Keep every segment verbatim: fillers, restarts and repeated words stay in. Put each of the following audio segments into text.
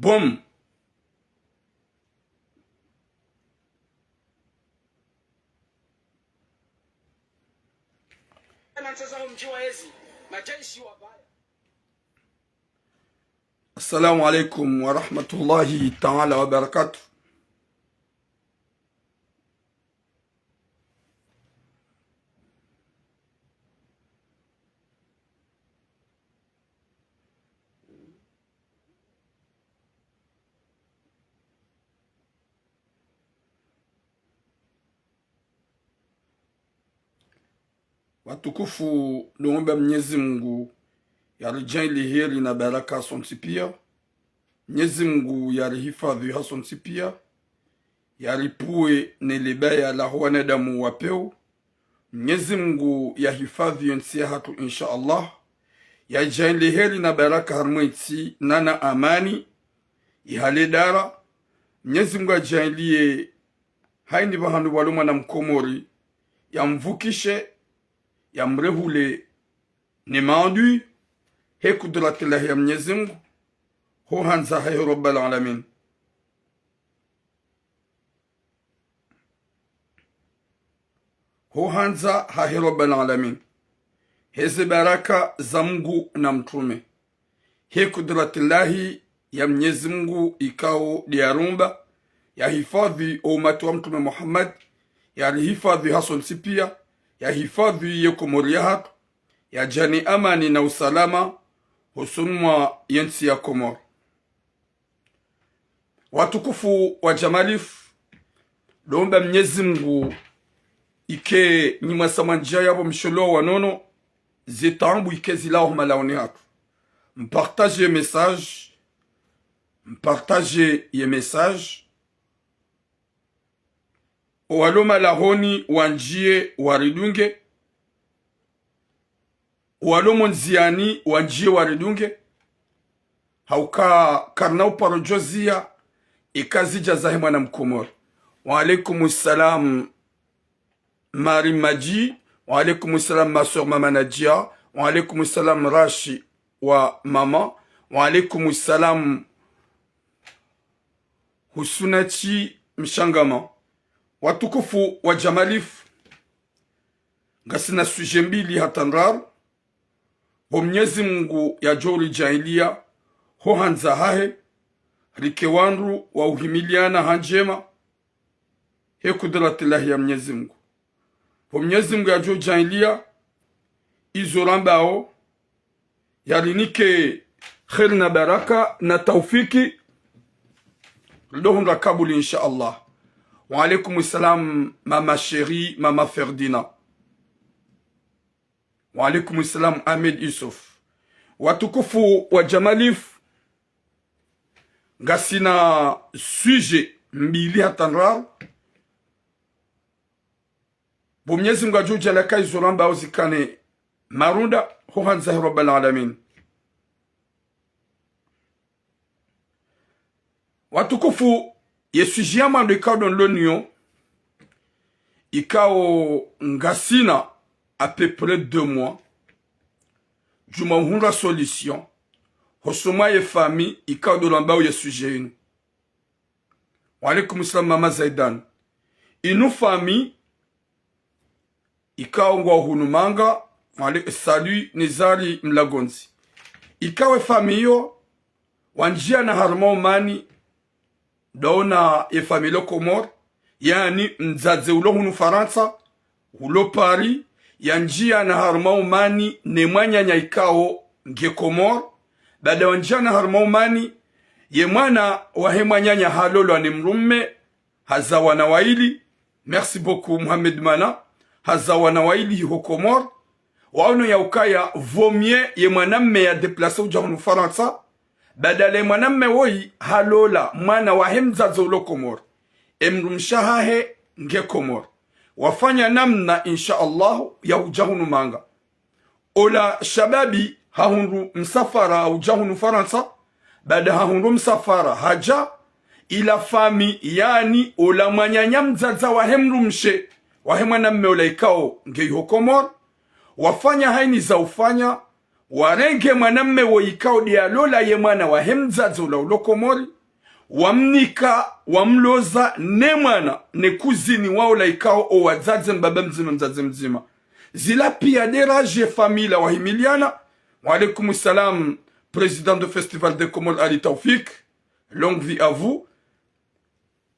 Boom. Assalamu alaikum wa rahmatullahi ta'ala wa barakatuh. Watukufu, ndo omba Mnyezi Mungu yaridjaanliye heri na baraka hasontsi piya. Mnyezi Mungu yarihifadhwi hasontsi piya, yaripvuwe ne lebaya laho wanadamu wa pewu. Mnyezi Mungu yahifadhwi yentsi yahatru, insha Allah. Yadjaanliye heri na baraka harumwa yentsi na na amani ihale dara. Mnyezi Mungu yadjaanliye hayina pvahanu pvwalo mwana Mkomori, yamvukishe, yamrehule ne maadui, he kudratillahi ya Mnyezi Mungu, ho handza hahe Rabbal Alamin. Ho handza hahe Rabbal Alamin. Heze baraka za Mungu na mtrume. He kudratillahi ya Mnyezi Mungu ikao ndiye yarumba, yahifadhwi o umati wa Mtrume Muhammad, yarihifadhwi hasontsi piya, yahifadhwi ye Komori yahatru, yadjaanliye amani na usalama hosoni mwa yentsi ya Komori. Watukufu wa Jamalifu, ndo omba Mnyezi Mungu ike nyi mwasa mwandjiya yapvo msholowa wa nono, ze taabu ike zilawa ho malaoni hatru. Mpartage ye message, mpartage ye message. Owalo malahoni wandjiye waridunge. Owalo mondziyani wandjiye waridunge. Hauka karina uparo djoziya eka zidja zahe mwana Mkomori. Wa alaikum salam Mari Madji. Wa alaikum salam ma sœur Mama Nadia. Wa alaikum salam Rashi wa Mama. Wa alaikum salam Husunati Mshangama. Watukufu wa Jamalifu, ngasina sujet mbili hata ndraru. Pvo Mnyezi Mungu yadjo uridjaanliya, ho handza hahe, rike wandru wa uhimiliana ha ndjema, he kudratillahi ya Mnyezi Mungu. Pvo Mnyezi Mungu yadjo udjaanliya, izo rambao, yarinike kheri na baraka na taufiki, rido hundra kabuli, insha Allah. Wa alaikum salam, Mama Chérie, Mama Ferdina. Wa alaikum salam, Ahmed Yusuf. Watukufu wa Jamalifu, ngasina sujet mbili hata ndraru. Pvo Mnyezi Mungu yadjo udjaanliya eka izo rambao zikane marunda, ho handza he Rabbal Alamin. Watukufu, ye sujet ya mwando ikao ndo nilo nayo, ikao ngasina à peu près deux mois, djuma uhundra solution, hosoni mwa ye famille ikao ndo rambao ye sujet inu. Wa alaikum salam Mama Zaidan. Inu famille ikao ngwao hunu Manga, wa alai-, salut Nizari Mlagondzi. Ikao ye famille iyo, wandjiana harumwa umani, ndo ona ye famille lo Komori, yaani mdzadze ulo hunu Farantsa, ulo Paris, yandjiana harumwa umani ne mwananya ikao nge Komori, baada wandjiana harumwa umani, ye mwana wahe mwananya halolwa ne mdrume, haza wana waili, merci beaucoup Mohamed Mana, haza wana waili iho Komori, waono ya ukaya vaut mieux ye mwanamme ya déplacer udja hunu Farantsa, badala ye mwanamme woyi halola mwana wahe mdzadze ulo Komori, e mdrumshe wahahe nge Komori. Wafanya namna, insha Allah, ya udja hunu Manga. Ola shababi hahundru msafara udja hunu Farantsa, baada hahundru msafara hadja, ila famille, yaani ola mwananya mdzadze wahe mdrumshe wahe mwanamme ola ikao nge iho Komori, wafanya hayina za ufanya, warenge mwanamme wo ikao de yalola ye mwana wahe mdzadze ula ulo Komori, wamnika, wamloza ne mwana, ne kuzini wa ula ikao o wadzadze mbaba mdzima mdzadze mdzima. Zila pia de rage famille wahimiliana. Wa alaikum salam, président de Festival de Comores Ali Taoufik, longue vie à vous.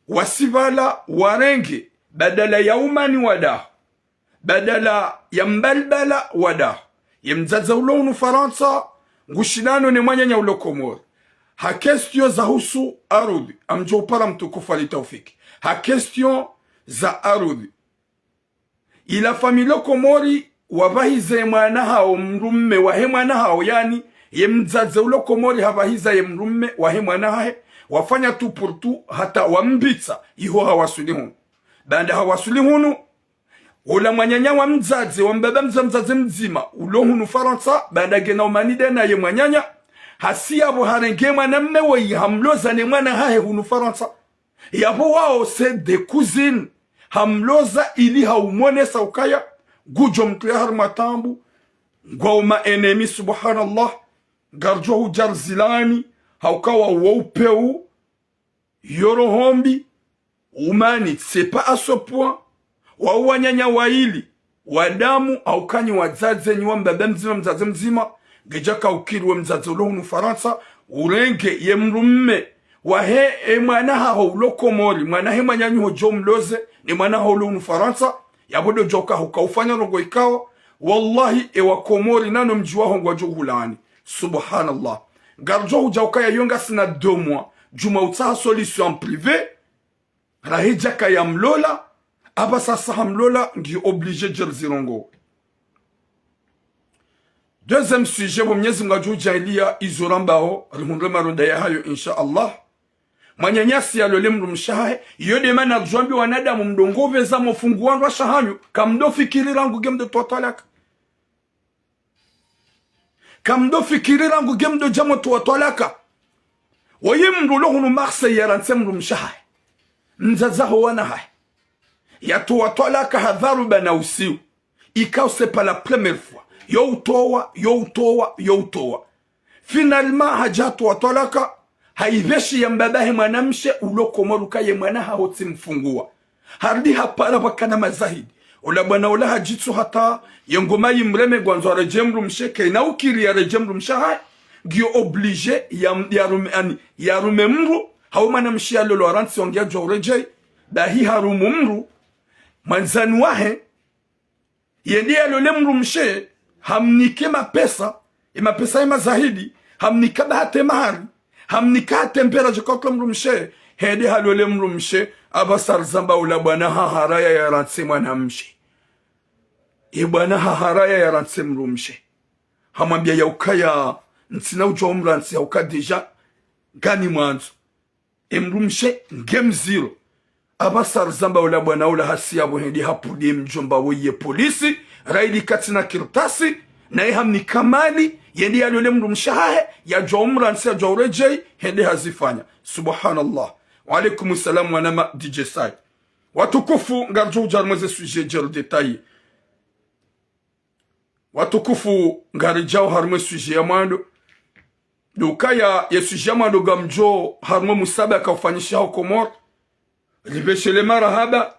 Wasi pvala warenge, badala ya umani wadaho, badala ya mbalibala wadaho, ye mdzadze ulo hunu Farantsa, ngushindano ne mwananya ulo Komori. Ha question za husu arudhi, ngamdjo upara mtukufu Ali Taoufik. Ha question za arudhi. Ila famille lo Komori wapvahiza ye mwana hawo mdrumme wahe mwana hawo, yaani, ye mdzadze ulo Komori hapvahiza ye mdrumme wahe mwana hahe, wafanya tout pour tout hata wambitsa, iho hawaswili hunu. Baanda hawaswili hunu, ola mwananya wa mdzadze, wa mbaba mdzima mdzadze mdzima, ulo hunu Farantsa, baanda ngena umani de na ye mwananya, hasi yapvo harenge mwanamme woyi hamloza ne mwana hahe hunu Farantsa. Yapvo wao c'est des cousines, hamloza ili haumonesa ukaya ngudjo mtria harumwa taabu, ngwao ma ennemis, subhanallah. Ngaridjo hudja rizilani, hauka wao wo upvewu, yo roho mbi, umani, c'est pas à ce point. Wao wananya waili, wa damu, hauka nyi wadzadze, nyi wa mbaba mdzima mdzadze mdzima, ngedjaka ukiri we mdzadze ulo hunu Farantsa, urenge ye mdrumme wahe, e mwana haho ulo Komori, mwana he mwananyaho djo mloze, ne mwana haho ulo hunu Farantsa, yapvo do djoka huka ufanya ndrongo ikao, wallahi, e wa Komori nano mdji waho ngwadjo hulaani. Subhanallah. Ngaridjo hudja ukaya yo ngasina deux mois, djuma utsaha solution en privé, raha idjaka yamlola, apvasa sa hamlola, ngi obligé djeri zirongo. Deuxième sujet, bo Mnyezi Mngu adjo udjaaliya izo rambao, rihundre maronda yahayo, insha Allah. Mwananyasi yalole mdrumshe hahe, iyo de mana djwambi wanadamu mdru ngo pveza mofungua ndrwa shahanyu, kamdo fikiri rangu nge mdo towa twalaka. Kamdo fikiri rangu nge mdo dja motowa twalaka. Woyi mdru ulo hunu Marseille yarantse mdrumshe hahe, mdzadze ho wana hahe, yatowa twalaka ha dharuba na usiu. Ikao c'est pas la première fois. Yo utowa, yo utowa, yo utowa. Finalement, hadja hatowa twalaka, haipveshi ya mbaba he mwanamshe ulo Komori uka ye mwana haho tsi mfungua. Harudi hapara pvwakana mazahidi. Ola bwana ola hadjitso hata ye ngoma yimreme, ngwandzo aredjee mdrumshe, kayina ukiri yaredjee mdrumshe hahe, ngiyo obligé ya, yarume, yaani, yarume mdru, hau mwanamshe yalolwa rantsi wangia djwa uredjei, bahi harumu mdru, mwandzani wahe, yende yalole mdrumshe, hamnike mapesa, ye mapesa ye mazahidi, hamnika ba hata mahari, hamnika hata mbera djeka utlo mdrumshe, hende halole mdrumshe, apvasa rizamba ola bwana hahara ya yarantse mwanamshe. Ye bwana hahara ya yarantse mdrumshe. Hamwambia ya ukaya, ntsina udjwa umrantsi ya uka déjà, ngani mwandzo. Emdrumshe nge mziro. Apvasa rizamba ola bwana ola hasi yapvo hende hapvude mdjomba woyi ye polisi, raili katsina kartasi, naye hamnika mali, yende yalole mdrumshe hahe, yadjwa umrantsi, yadjwa uredjei, hende hazifanya. Subhanallah. Wa alaikum salam, wanama D J Sai. Watukufu, ngaridjo udja harumwa ze sujet djeri détaillé. Watukufu, ngaridjao harumwa ye sujet ya mwando. Ndo ukaya ye sujet ya mwando ngamdjo harumwa musabaka ufanyishihao Komori. Ripveshele marahaba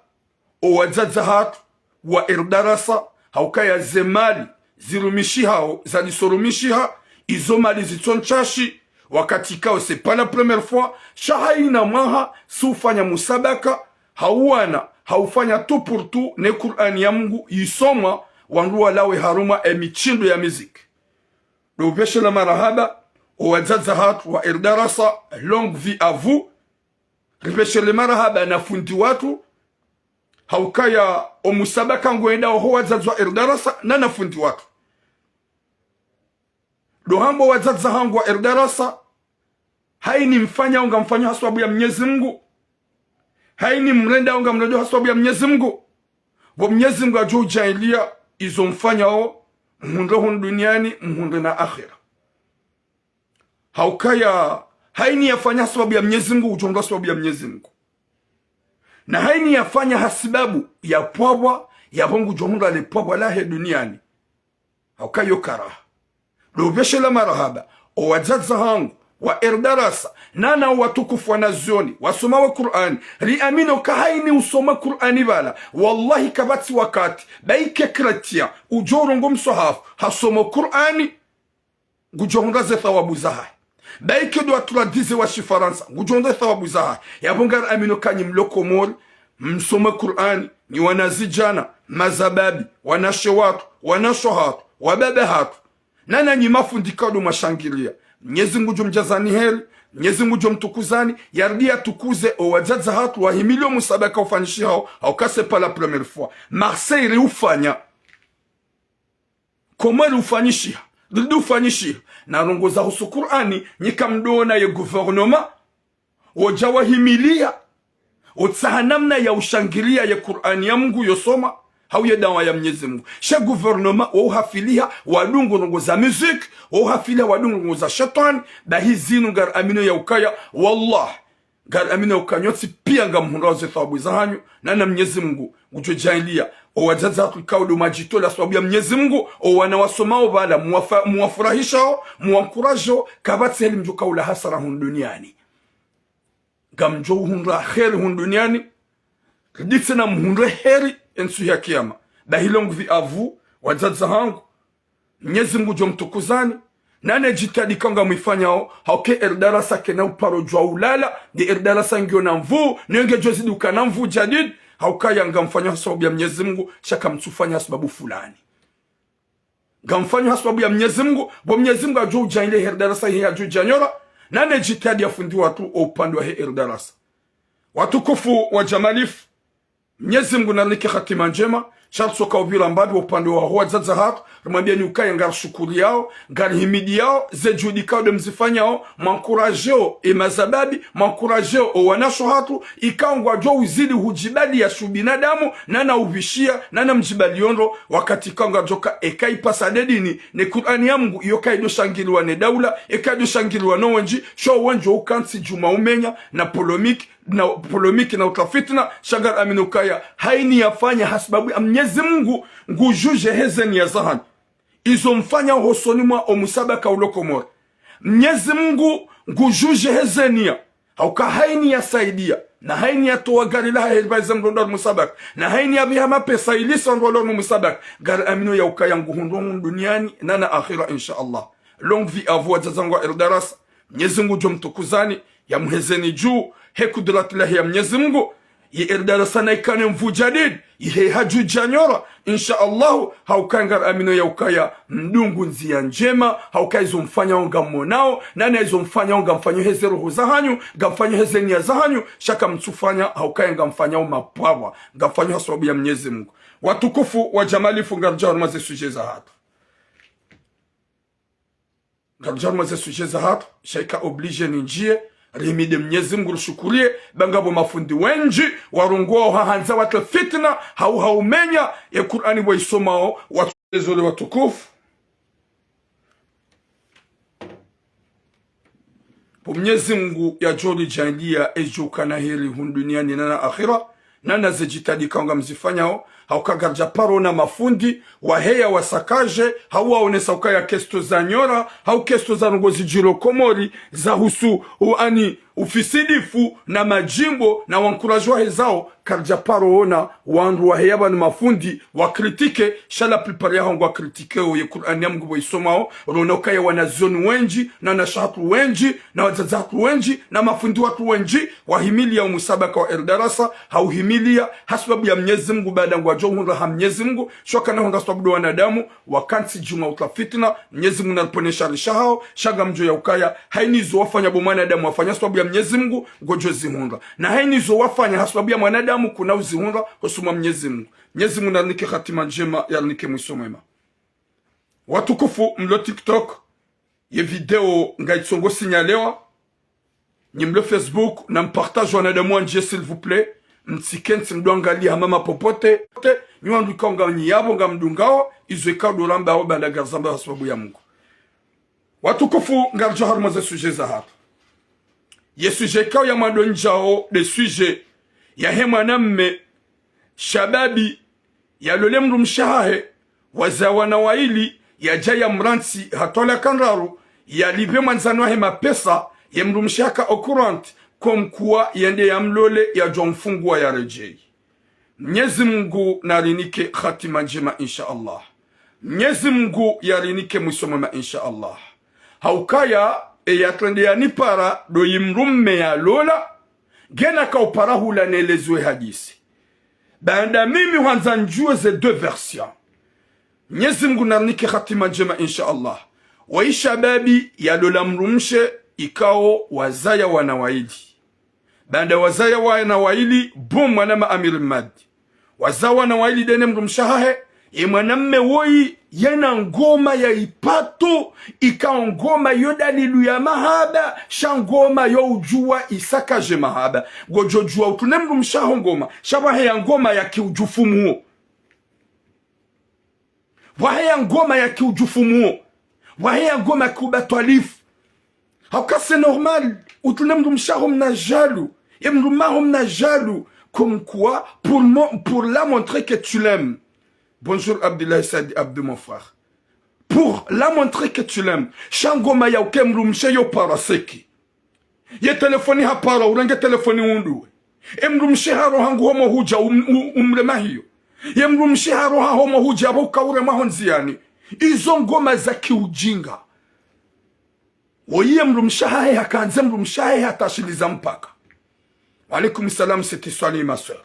o wadzadze hatru wa Erdarasa, ha ukaya ze mali zirumishihao, zalisorumishiha, izo mali zitso ntsashi, wakati ikao c'est pas la première fois, sha hayina mwaha, si ufanya musabaka, hauwana, haufanya tout pour tout, ne Kur'ani ya Mngu yisomwa, wandru walawe harumwa emitsindo ya miziki. Ndo upveshela marahaba o wadzadze hatru wa Erdarasa, longue vie à vous. Ripveshele marahaba na fundi watru, ha ukaya o musabaka ngwendao ho wadzadze wa Erdarasa na na fundi watru. Ndo hamba wadzadze hangu wa Erdarasa, hayini mfanyao ngamfanyao ha sababu ya Mnyezi Mngu. Hayini mrendao ngamrendao ha sababu ya Mnyezi Mngu. Pvo Mnyezi Mngu yadjo udjaaliya izo mfanyao, mhundre hunu duniani, mhundre na akhera. Ha ukaya, hayini yafanya ha sababu ya Mnyezi Mngu, udjo hundra ha sababu ya Mnyezi Mngu. Na hayini yafanya ha sababu ya pvwapvwa, yapvo ngudjo hundra le pvwapvwa lahe duniani. Ha ukaya yo karaha. Ndo upveshela marahaba, o wadzadze hangu, wa Erdarasa, nana watukufu wanazioni, wasomao Kur'ani, riamini uka haini usoma Kur'ani pvala, wallahi kapvatsi wakati, ba ike chrétien, udjo urongoa mswahafu, hasoma Kur'ani, ngudjo hundra ze thawabu zahahe. Ba ike ndo watradize wa shifarantsa, ngudjo hundra ze thawabu zahahe. Yapvo ngariamini uka nyi mlo Komori, msome Kur'ani, nyi wanazidjana, mazababi, wanashe watru, wanasho hatru, wababa hatru. Nana nyi mafundi kado mwashangiria. Mnyezi Mngu ngudjo mdjazani heri, Mnyezi Mngu ngudjo mtukuzani, yaridi yatukuze o wadzadze hatru wahimilio musabaka ufanyishihao, hauka c'est pas la première fois. Marseille ri ufanya. Komori ufanyishiha, ridi ufanyishiha. Na rongoa za husu Kur'ani, nyi kamdjoona ye gouvernement, wodja wahimilia, wotsaha namna ya ushangiria ye Kur'ani ya Mngu yosoma, hau ye dawa ya Mnyezi Mngu. She gouvernement wo uhafiliha, wadungu rongoa za musique, wo uhafiliha wadungu rongoa za shetwani, bahi zinu ngariaminio ya ukaya, wallah, ngariaminio uka nyontsi pia ngamhundrao ze thawabu zahanyu, nana Mnyezi Mngu ngudjo djaanlia, o wadzadze hatru ikao ndo mwadjitolea sababu ya Mnyezi Mngu, o wana wasomao pvala, muwafa-, muwafurahishao, muwankurajao, kapvatsi heli mdjo kaula hasara hunu duniani. Ngamdjo uhundra heri hunu duniani, ridi tsena muhundre heri entsu ya kiyama. Bahi longue vie à vous, wadzadze hangu, Mnyezi Mngu ngudjo mtukuzani, nane djitihadi ikao ngamwifanyao, hauka Erdarasa kena uparo djwa ulala, nge Erdarasa ngiyo na nvuu, nayo ngedjo zidi uka na nvuu jadid, hauka ya ngamfanyao ha sababu ya Mnyezi Mngu, sha kamtsufanya ha sababu fulani. Ngamfanyao ha sababu ya Mnyezi Mngu, bo Mnyezi Mngu ngudjo udjaanlia Erdarasa ihe yadjo djanyora, nane djitihadi ya fundi watru o upande wahe Erdarasa. Watukufu wa Jamalifu, Mnyezi Mngu narinike hatima ndjema, sha ritsoka upvira mbapvi wo upande waho wadzadze hatru, rimwambieni ukaya ngarishukuriao, ngarihimidiao, ze juhudi ikao ndo mzifanyao, mwankurajeo e mazababi, mwankurajeo o wanasho hatru, ikao ngwadjo uzidi hudjibalia shu binadamu, nana upvishia, nana mdjibalia ondro, wakati ikao ngwadjoka eka ipvasa nde dini, ne Kur'ani ya Mngu, iyo kaido shangiliwa ne daula, eka ido shangiliwa no wendji, sho wendji wo ukantsi djuma umenya, na polémique, na polémique na utra fitna, sha ngariamini ukaya, haini yafanya ha sababu ya Mnyezi Mngu, ngudjudje heze nia zahanyu. Izo mfanya hosoni mwa o musabaka ulo Komori. Mnyezi Mngu ngudjudje heze nia. Hauka haini yasaidia, na haini yatowa gari lahahe lipvaize mndru ndo ari musabaka, na haini yapviha mapesa ilisa ndo ari musabaka, ngariaminio ya ukaya nguhundrwa hunu duniani, nana akhira, insha Allah. Longue vie à vous, wadzadze hangu wa Erdarasa. Mnyezi Mngu ngudjo mtukuzani, yamhezeni dju, he kudrati lahe ya Mnyezi Mngu, ye Erdarasa naikane nvuu jadid, ihe hadju djanyora, insha Allahu, hauka ngariaminio ya ukaya mdungu ndzia ndjema, hauka izo mfanyao ngammonao, nana izo mfanyao ngamfanyao heze roho zahanyu, ngamfanyao heze nia zahanyu, sha kamtsufanya, hauka ngamfanyao mapvapvwa, ngamfanyao ha sababu ya Mnyezi Mngu. Watukufu wa Jamalifu, ngaridjo harumwa ze sujet zahatru. Ngaridjo harumwa ze sujet zahatru, sha ika obligé nindjie, rihimidi Mnyezi Mngu rishukurie, ba ngapvo mafundi wendji, warongoao ha handza watre fitna, hau haumenya, ye Kur'ani waisomao, wa-, désolé watukufu. Bo Mnyezi Mngu yadjo ridjaanlia edjo ukana heri hunu duniani nana akhira, nana ze jitihadi ikao ngamzifanyao, hauka ngaridja paro ona mafundi, waheya wasakaje, hau waonesa ukaya question zanyora, hau question zarongoa zidjiri Komori, zahusu, uani, ufisidifu, na madjimbo, na wankurajao hezao, karidja paro ona, wandru waheya pvanu mafundi, wa critiqué, sha la plupart yaho ngwa critiquéo ye Kur'ani ya Mngu pvo isomwao, rona ukaya wanazioni wendji, na wanashe hatru wendji, na wadzadze hatru wendji, na mafundi watru wendji, wahimilia o musabaka wa Erdarasa, hauhimilia, ha sababu ya Mnyezi Mngu baada ngwadjo hundra ha Mnyezi Mngu, sho kana hundra sababu ndo wanadamu, wakantsi djuma utra fitna, Mnyezi Mngu naripvonese shari shahao, sha ngamdjo ya ukaya, haini zo wafanya bo mwanadamu wafanya sababu ya Mnyezi Mngu, ngodjo zihundra. Na haini zo wafanya ha sababu ya mwanadamu kuna uzihundra, hosoni mwa Mnyezi Mngu. Mnyezi Mngu narinike hatima ndjema, yarinike mwiso mwema. Watukufu, mlo TikTok, ye video ngayitsongo signalewa. Nyi mlo Facebook, na mpartage wanadamu wandjie, s'il vous plaît. Mtsikentsi mdo angalia hama mapopote. Nyi wandru ikao nganyi yapvo ngamdungao, izo ikao ndo ramba hao baanda ngarizamba ha sababu ya Mngu. Watukufu, ngaridjo harumwa ze sujet zahatru. Ye sujet ikao ya mwando ndjao nde sujet yahe mwanamme, shababi, yalole mdrumshe wahahe, wazaya wana waili, Yadja yamrantsi ha twalaka ndraru, yalipve mwandzani wahe mapesa, ye mdrumshe haka au courant, comme quoi yende yamlole, yadjo mfungua yaredjeyi. Mnyezi Mungu narinike hatima ndjema, insha Allah. Mnyezi Mungu yarinike mwiso mwema, insha Allah. Haukaya, eya trende yanipara, ndo yi mdrumme yalola, ngena kaupara hula nelezwe hadisi. Baanda mimi hwandza ndjuwe ze deux versions. Mnyezi Mungu narinike hatima ndjema, insha Allah. Waisha babi yalola mdrumshe ikao wazaya wana waili. Baanda wazaya wana waili, bo mwana ma Amir Madi. Wazaya wana waili ndene mdrumshe hahe, ye mwanamme woyi yena ngoma ya ipato, ikao ngoma yo dalilu ya mahaba, sha ngoma yo udjuwa isakaje mahaba. Ngodjo djuwa utrune mdrumshe haho ngoma, sha pvahe ya ngoma ya kiudjufu muo. Pvahe ya ngoma ya kiudjufu muo. Pvahe ya ngoma ya kiubatwalifu. Hauka c'est normal, utrune mdrumshe haho mna jaloux, ye mdrumme haho mna jaloux, comme quoi, pour mo-, pour la montrer que tu l'aimes. Bonjour Abdullah Said Abdou, mon frère. Pour la montrer que tu l'aimes. Sha ngoma ya uke mdrumshe yo para seki. Ye telefoni hapara, urenge telefoni unduwe. Ye mdrumshe haroha ngu homo hudja um-, u-, umrema hiyo. Ye mdrumshe haroha homo hudja apvo uka uremwa ho ndziyani. Izo ngoma za kiujinga. Woyi ye mdrumshe hahe hakandze mdrumshe hahe hata ashiliza mpaka. Wa alaikum salam, c'est Swali, ma sœur.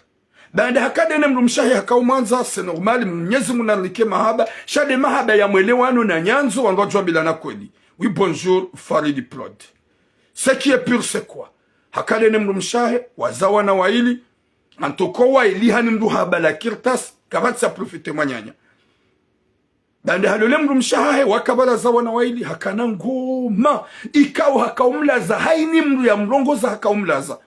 Baanda haka ndene mdrumshe hahe hakaumwandza, c'est normal, Mnyezi Mungu narinike mahaba, sha nde mahaba ya mwelewano na nyandzo, wandru wadjuwa mbilana kweli. Oui, bonjour, Farid Prod. Ce qui est pur, c'est quoi? Haka ndene mdrumshe hahe, wazaya wana waili, antoko waili hani mdru habala kartasi, kapvatsi ya profite mwananya. Baanda halole mdrumshe hahe, waka pvala wazaya wana waili, hakana ngoma, ikao hakaumlaza, haini mdru ya mrongoza hakaumlaza.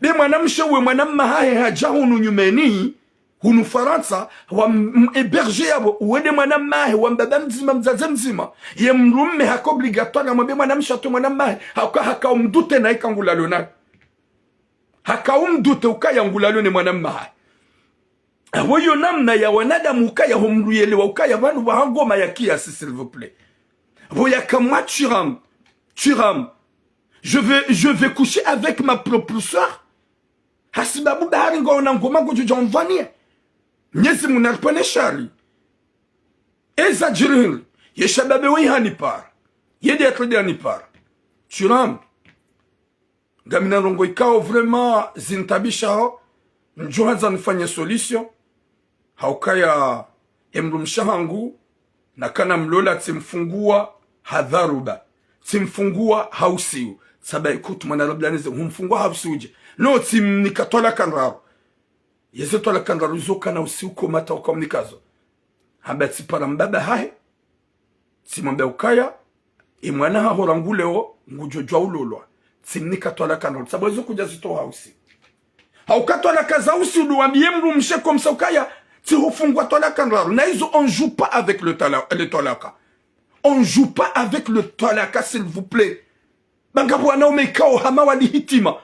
Be mwanamshe uwe mwanamme hahe hadja hunu nyumeni, hunu Farantsa, wa m-, m-, héberger yapvo, uwe nde mwanamme hahe, wa mbaba mdzima, mdzadze mdzima. Ye mdrumme haka obligatoire, amwambe mwanamshe atowe mwanamme hahe, haka, hakaumdute na ika ngulalo naye. Hakaumdute ukaya ngulalo ne mwanamme hahe. Apvo yo namna ya wanadamu ukaya ho mdru yelewa ukaya pvanu pvaha ngoma ya kiasi, s'il vous plaît. Apvo yaka mwa Thuram, Thuram, je vais, je vais coucher avec ma propre sœur. Hasibabu bahari ngaona ngoma ngodjo dja umvanie. Mnyezi Mungu naripvane shari. Eza djirihiri, ye shababe woyi hanipara. Ye nde ya trende yanipara. Thuram. Ngamina ndrongo ikao vraiment zintabishao, ndjo handza nifanye solution, haukaya ye mdrumshe hangu, nakana mlola tsimfungua ha dharuba, tsimfungua ha usiu, tsamba ikutu mwana labda nize, humfungua ha usiu dje? No, tsimnika twalaka ndraru. Yeze twalaka ndraru zo kana usiu ko mata ukamnikazo. Hamba tsipara mbaba hahe, tsimwambia ukaya, ye mwana haho rangu leo, ngudjo djwa ulolwa. Tsimnika twalaka ndraru. Tsamba izo kudja zitowa ha usiu. Hauka twalaka za usiu ndo wambiye mdrumshe comme ça ukaya, tsihufungua twalaka ndraru. Na izo on joue pas avec le tala-, le twalaka. On joue pas avec le twalaka, s'il vous plaît. Ba ngapvo wanaume ikao hama wali hitima.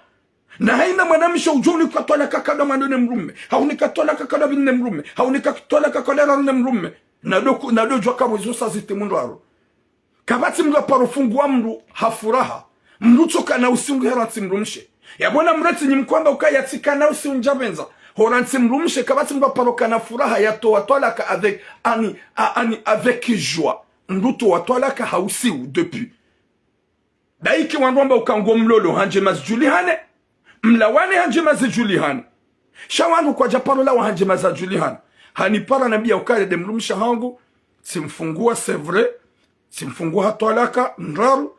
Na haina mwanamshe udjo unika twalaka kadha mwando ne mdrumme. Haunika twalaka kadha pvili ne mdrumme. Haunika twalaka kadha raru ne mdrumme. Nado ku-, nado djwa kapvo izo sa zitimu ndraru. Kapvatsi mdru aparo fungua mdru ha furaha. Mdru tsoka na usiu ngu herantsi mdrumshe. Yapvo na mretsi nyi mkwamba ukaya tsika na usiu ndjapvendza. Horantsi mdrumshe, kapvatsi mdru aparo kana furaha yatowa twalaka avec, ani, a-, ani, avec joie. Mdru towa twalaka ha usiu depuis. Daiki wandru wamba uka ngo mlolo ha ndjema zidjulihane, mlawane ha ndjema zidjulihane. Sha wandru kwadja paro lawa ha ndjema zadjulihane. Hanipara nambia ukaya nde mdrumshe hangu, tsimfungua, c'est vrai, tsimfungua ha twalaka ndraru,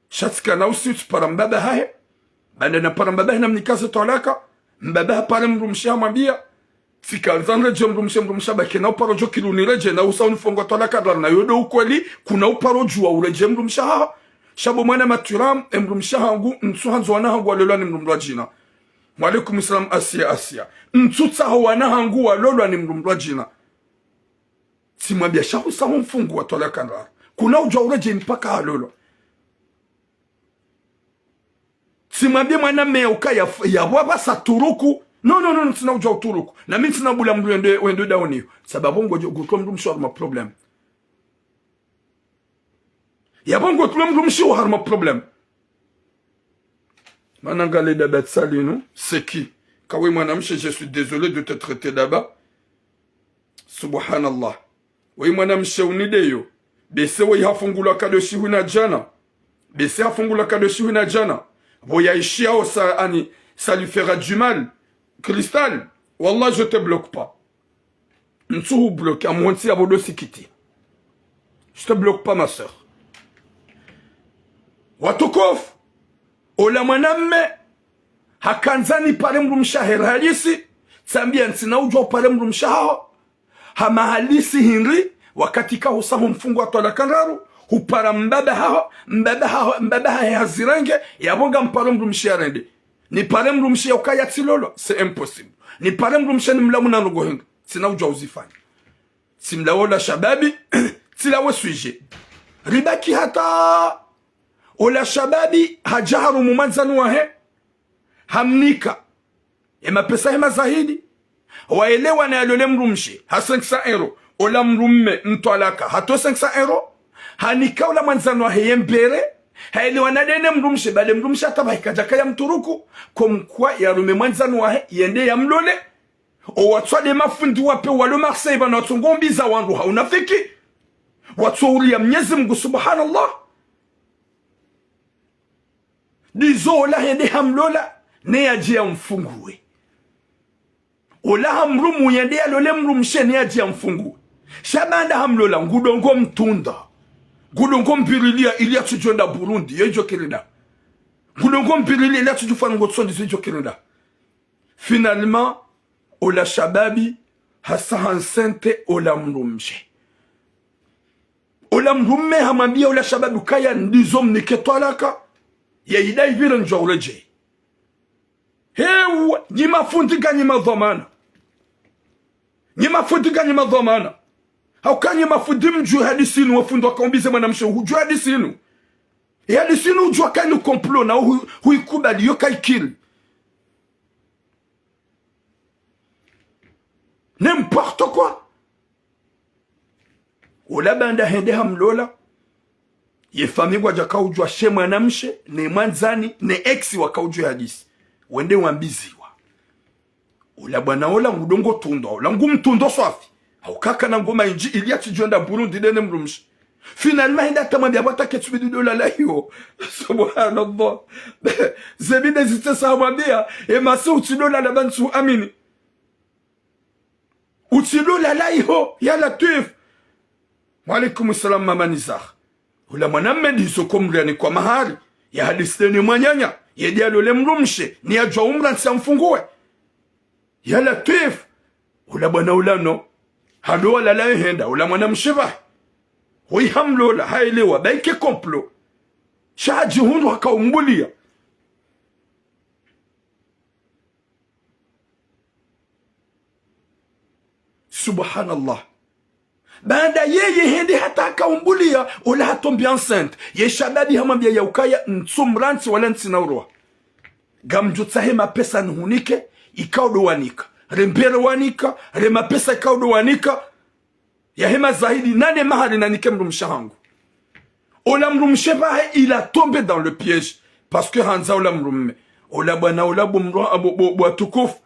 sha tsika na usiu tsipara mbaba hahe, baanda napara mbaba hahe namnika ze twalaka, mbaba hapare mdrumshe hamwambia, tsika ndza niredjee mdrumshe, mdrumshe hamba kena uparo djo kili uniredjee, na usa unifungua twalaka ndraru, na yo ndo ukweli, kuna uparo djuwa uredjee mdrumshe haho. Sha bo mwana ma Thuram, e mdrumshe hangu, ntsu handzo wana hangu walolwa ni mdru mdrwadjina. Wa alaikum salam, Asia, Asia. Ntsu tsaho wana hangu walolwa ni mdru mdrwadjina. Tsimwambia sha usa humfungua twalaka ndraru. Kuna udjuwa uredjee mpaka halolwa. Tsimwambie mwanamme ya ukaya f-, ya wapvasa turuku. No, no, no, no, tsina udjuwa uturuku. Na mi tsina bula mdru wende, wende dauniyo. Sababu ngodjo, ngutwa mdrumshe haruma problème. Yapvo ngo tule mdrumshe wo harumwa problème. Mana ngale daba tsalinu, c'est qui? Ka we mwanamshe, je suis désolé de te traiter daba. Subhanallah. We mwanamshe unideyo. Bese we hafungulwa kado shihwi na djana. Bese hafungulwa kado shihwi na djana. Pvo yaishiya osa ani, ça lui fera du mal. Cristal, wallah, je te bloque pas. Ntsuhu bloquer, amuhontsi ya bodo sikiti. Je te bloque pas, ma sœur. Watukufu, ola mwanamme, hakandza nipare mdrumshe hahe halisi, tsambia ntsina udjuwa upare mdrumshe haho, hama halisi hindri, wakati ka husaho mfungu wa twalaka ndraru, hupara mbaba haho, mbaba haho, mbaba hahe hazirenge, yapvo ngamparo mdrumshe yarende. Nipare mdrumshe ya ukaya tsilolwa, c'est impossible. Nipare mdrumshe nimlawe na ndrongo hindri, tsina udjuwa uzifanya. Tsimlawe ola shababi, tsilawe sujet. Ribaki hata ola shababi hadja harumwa mwandzani wahe, hamnika ye mapesa he mazahidi. Waelewana yalole mdrumshe ha cinq cents euros. Ola mdrumme mtwalaka hatowa cinq cents euros. Hanika ola mwandzani wahe ye mbere. Haelewana dene mdrumshe, bale mdrumshe hata pvahe kadjaka ya mturuku. Comme quoi yarume mwandzani wahe, yende yamlole. Owatswa de mafundi wape walo Marseille pvanu watsongo mbiza wandru ha unafiki. Watsouria Mnyezi Mngu, subhanallah. Ndizo ola hende hamlola, ne yadje yamfunguwe. Ola hamrumu yende yalole mdrumshe, ne yadje yamfunguwe. Sha baanda hamlola, ngudongo mtunda. Ngudongo mbirilia ili yatsudjo enda Burundi, yo idjo kirenda. Ngudongo mbirilia ili yatsudjo fanya ngo tsondi, zo idjo kirenda. Finalement, ola shababi hasa ha enceinte ola mdrumshe. Ola mdrumme hamwambia ola shababi ukaya ndizo mnike twalaka, ya idai pvira ndjo uredjei. Hewa, nyi mafundi ka nyi madhwamana. Nyi mafundi ka nyi madhwamana. Hauka nyi mafundi mdjuwe hadisi inu, wafundi wakaumbize mwanamshe, hudjuwe hadisi inu. Ye hadisi inu udjuwa ka inu complot na hu-, huikubali, yo kaikiri. N'importe quoi. Ola baanda hende hamlola. Ye fami ngwadjaka udjuwa she mwanamshe, ne mwandzani, ne ex waka udjuwa ye hadisi. Wende wambiziwa. Ola bwana ola ngudongo tundwa, ola ngu mtundwa swafi. Hauka kana ngoma indji ili yatsidjo enda Burundi dene mdrumshe. Finalement, hende hata mwambia pvwa ta ketsubidi dolala iyo. Subhanallah. Zebide zitsesa hamwambia, e masi utsi dolala ba ntsu amini. Utsi dolala iyo, ya Latwif. Wa alaykum salam, mama Nizar. Ola mwanamme ndizo komriani kwa mahari. Ya hadisi dene mwananya. Yedi yalole mdrumshe. Ni yadjuwa umra ntsi yamfunguwe. Ya Latwif. Ola bwana ola no. Hado walala yehenda, ola mwanamshe pvahe. Hoyi hamlola, haelewa, ba ike complot. Sha hadjihundru hakaumbulia. Subhanallah. Baanda yeye hende hata hakaumbulia, ola hatombi enceinte. Ye shababi hamwambia ya ukaya ntsumra ntsi wala ntsina urwa. Ngamdjo tsaha ye mapesa nihunike, ikao ndo wanika. Re mbere wanika, re mapesa ikao ndo wanika. Yahe mazahidi, nane mahari nanike mdrumshe hangu. Ola mdrumshe pvahe, il a tombé dans le piège. Parce que handza ola mdrumme. Ola bwana ola bo mdru-, bo, bo, bo watukufu.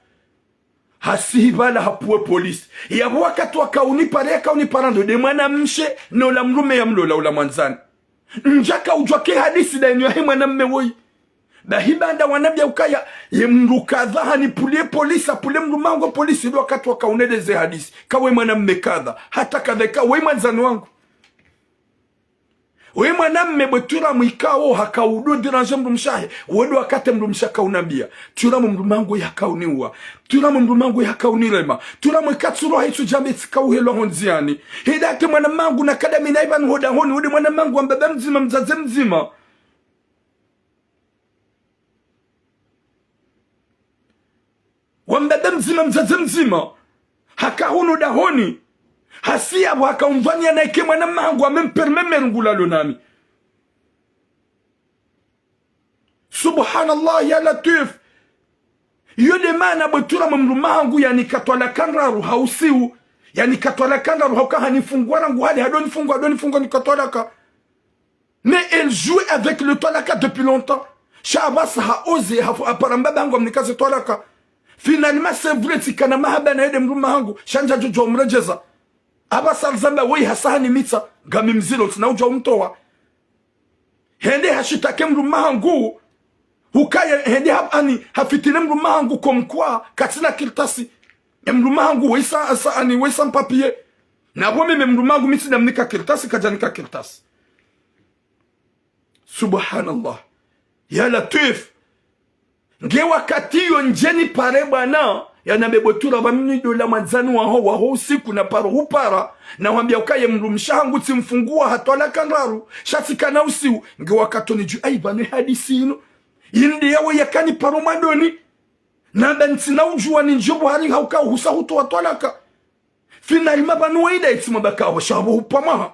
Hasihi pvala hapvuwe polisi. Yapvo wakati wakaunipara, yakaunipara ndo de mwanamshe, no ola mdrumme yamlola ola mwandzani. Ndjaka udjuwa ke hadisi da inu yahe mwanamme woyi. Bahi baanda wanambia ukaya, ye mdru kadha hanipvulie polisi, apvule mdrumme hangu polisi, ndo wakati wakauneleze hadisi. Ka we mwanamme kadha, hata kadha ka we mwandzani wangu. We mwanamme bwe twira mwikao hakaudo déranger mdrumshe wahe, we ndo wakati mdrumshe hakaunambia. Twira mwe mdrumme hangu yakauniwa. Twira mwe mdrumme hangu yakaunirema. Twira mwe katsuro haitsu djambe tsikauhelwa hondziani. Heda te mwanamme hangu na kadami na ipvanu hodahoni, wede mwanamme hangu wa mbaba mdzima, mdzadze mdzima. Wa mbaba mdzima, mdzadze mdzima. Haka hunu dahoni. Hasi yapvo hakaumvania na ike mwanamme hangu ame mperme meru ngulalo nami. Subhanallah, ya Latwif. Iyo de maana bwe twira mwe mdrumme hangu yanika twalaka ndraru ha usiu. Yanika twalaka ndraru hauka hanifungua rangu hale, hadonifungua, hadonifungua nika twalaka. Mais elle joue avec le twalaka depuis longtemps. Sha apvasa ha oser, ha, hapara mbaba hangu amnika ze twalaka. Finalement, c'est vrai, tsikana mahaba na yende mdrume hangu, sha ntsudjodjuwa umredjeza. Apvasa alizamba, woyi hasa hanimitsa, ngami mdziro, ntsina udjuwa umtowa. Hende hashitaki mdrume hangu, hukaya, hende ha, ani, hafitini mdrume hangu comme quoi katsina kartasi. E mdrume hangu, woyi sa, sa, ani, woyi sans papier. Na pvo mimi mdrume hangu mi tsidjamnika kartasi, kadjanika kartasi. Subhanallah. Ya Latwif. Nge wakati iyo ndje nipare bwana, yanambe bo Tura, pvamini ndola mwandzani waho, waho usiku naparo hupara, nahwambia ukaya ye mdrumshe hangu tsimfunguwa ha twalaka ndraru, sha tsikana usiu, nge wakati nidjuwa, ayi, pvanu ye hadisi inu. Inde yawe yakaniparo mwandoni. Namba ntsina udjuwa nindjie buhari hauka uhusa hutowa twalaka. Finalement pvanu wayida itsi mabaka apvo sha apvo hupvamaha.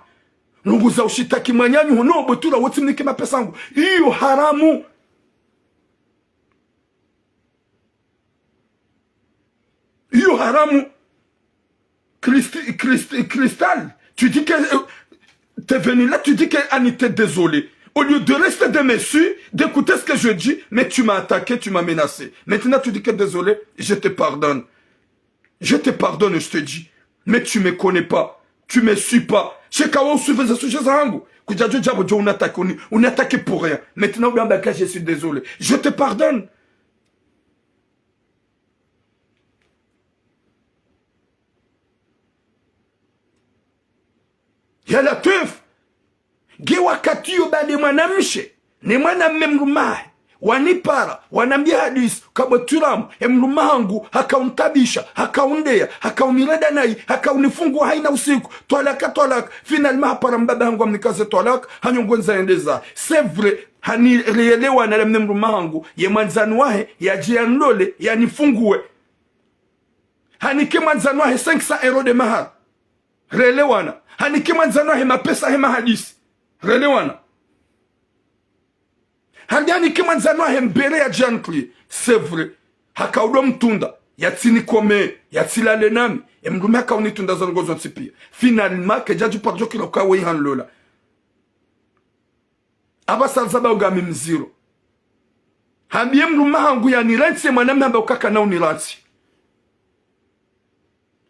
Nungu za ushitaki mwananyangu hono bo Tura wotsimnike mapesa hangu. Iyo haramu. Iyo haramu. Christi-, Christi-, Cristal, tu dis que, euh, t'es venu là, tu dis que Annie t'es désolé. Au lieu de rester de me suivre, d'écouter ce que je dis, mais tu m'as attaqué, tu m'as menacé. Maintenant, tu dis que désolé, je te pardonne. Je te pardonne, je te dis. Mais tu me connais pas. Tu me suis pas. Sheka wo usuive ze sujets zahangu. Kudjadjo djapvo djo un'attaquer, uni-, un'attaquer pour rien. Maintenant, ou bien, ben, je suis désolé. Je te pardonne. Ya Latwif. Nge wakati iyo baada ye mwanamshe ne mwanamme mdrume wahe wanipara, wanambia hadisi, ka bo Tura, e mdrume hangu hakauntabisha, hakaundeya, hakaunireda nayi, hakaunifunguwa hayina usiku, twalaka, twalaka. Finalement hapara mbaba hangu amnika ze twalaka, hanyongondza yende zahe. C'est vrai, hanirelewana la mne mdrume hangu, ye mwandzani wahe yadje yanilole, yanifunguwe. Hanike mwandzani wahe cinq cents euros de mahar. Relewana. Hanike mwandzani wahe mapesa he mahadisi. Relewana. Handi hanike mwandzani wahe mbere yadje yanitruye. C'est vrai. Hakaudjo mtunda. Yatsinikome. Yatsilale nami. E mdrume hakaunitunda zo ndrongo zontsi pia. Finalement, kedjadjo pardjo kila ukawe hanlola. Apvasa alizamba ngami mdziro. Hambie mdrume hangu yanirantsi, mwanamme hamba ukaya kana unirantsi.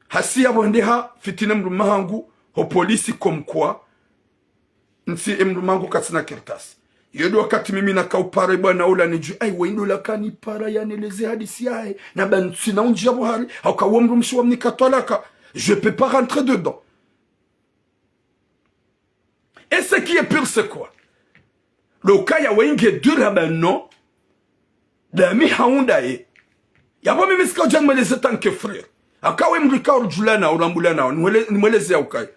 Hasi yapvo hende hafitini mdrume hangu ho polisi comme quoi ntsi e mdrume hangu katsina kartasi. Iyo ndo wakati mimi nakaupara bwana ola nidjuwe, ayi, woyi ndola kanipara yaneleze hadisi yahe, namba ntsina undjia buhari, hauka wo mdrumshe wamnika twalaka. Je peux pas rentrer dedans. Et ce qui est pire, c'est quoi? Ndo ukaya wenge dur hamba non. Dami haundaye. Yapvo mimi tsika udja nimweleze tant que frère. Haka we mdru ikao ridjuwana, urambulana, nimwele-, nimweleze ya ukaya.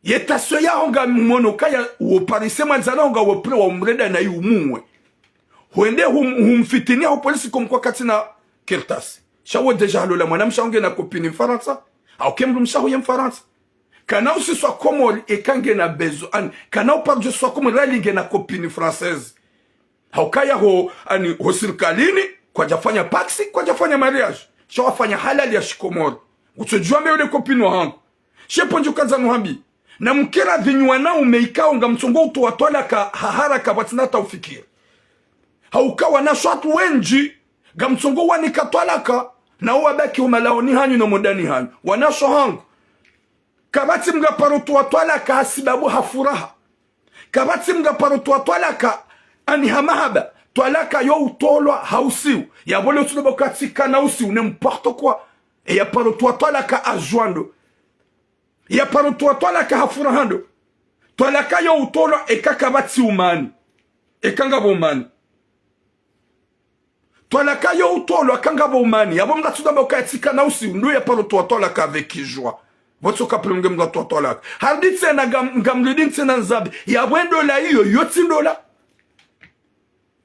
Ye tension yaho ngamwono ukaya wo parise mwandzani waho ngawe prêt wa umreda nayi umuwe. Hwende hum-, humfitini ho polisi comme quoi katsina kartasi. Sha wo déjà halola mwanamshe waho ngena copine Mfarantsa. Hauka e mdrumshe waho ye Mfarantsa. Kana usiswa Komori eka ngena besoin, ani, kana uparo djo swa Komori, rali ngena copine française. Haukaya ho, ani, ho sirikalini, kwadjafanya pacs, kwadjafanya mariage. Sha wafanya halali ya shikomori. Kutsodjuwa mbe yule copine wahangu. She pvo ndjo ukandza nuhambi. Namkere vinyu wanaume ikao ngamtsongo utowa twalaka ha haraka pvatsina hata ufikiri. Hauka wanashe watru wendji, ngamtsongo wanika twalaka, na wo wabaki ho malahoni hanyu no mondani hanyu. Wanashe wahangu. Kapvatsi mdru aparo towa twalaka ha sibabu ha furaha. Kapvatsi mdru aparo towa twalaka ani ha mahaba. Twalaka yo utolwa ha usiu. Yapvo le usiu ndo pvo katsikana usiu, n'importe quoi. E yaparo towa twalaka adjwando. Yaparo towa twalaka ha furaha ndo. Twalaka yo utolwa eka kapvatsi umani. Eka ngapvo umani. Twalaka yo utolwa eka ngapvo umani. Yapvo mdru atsudjo amba ukaya tsikana usiu, ndo yaparo towa twalaka avec joie. Pvotsi uka pvile nge mdru atowa twalaka. Harudi tsena ngam-, ngamlidi tsena nzambi. Yapvo e ndola iyo, iyo tsi ndola.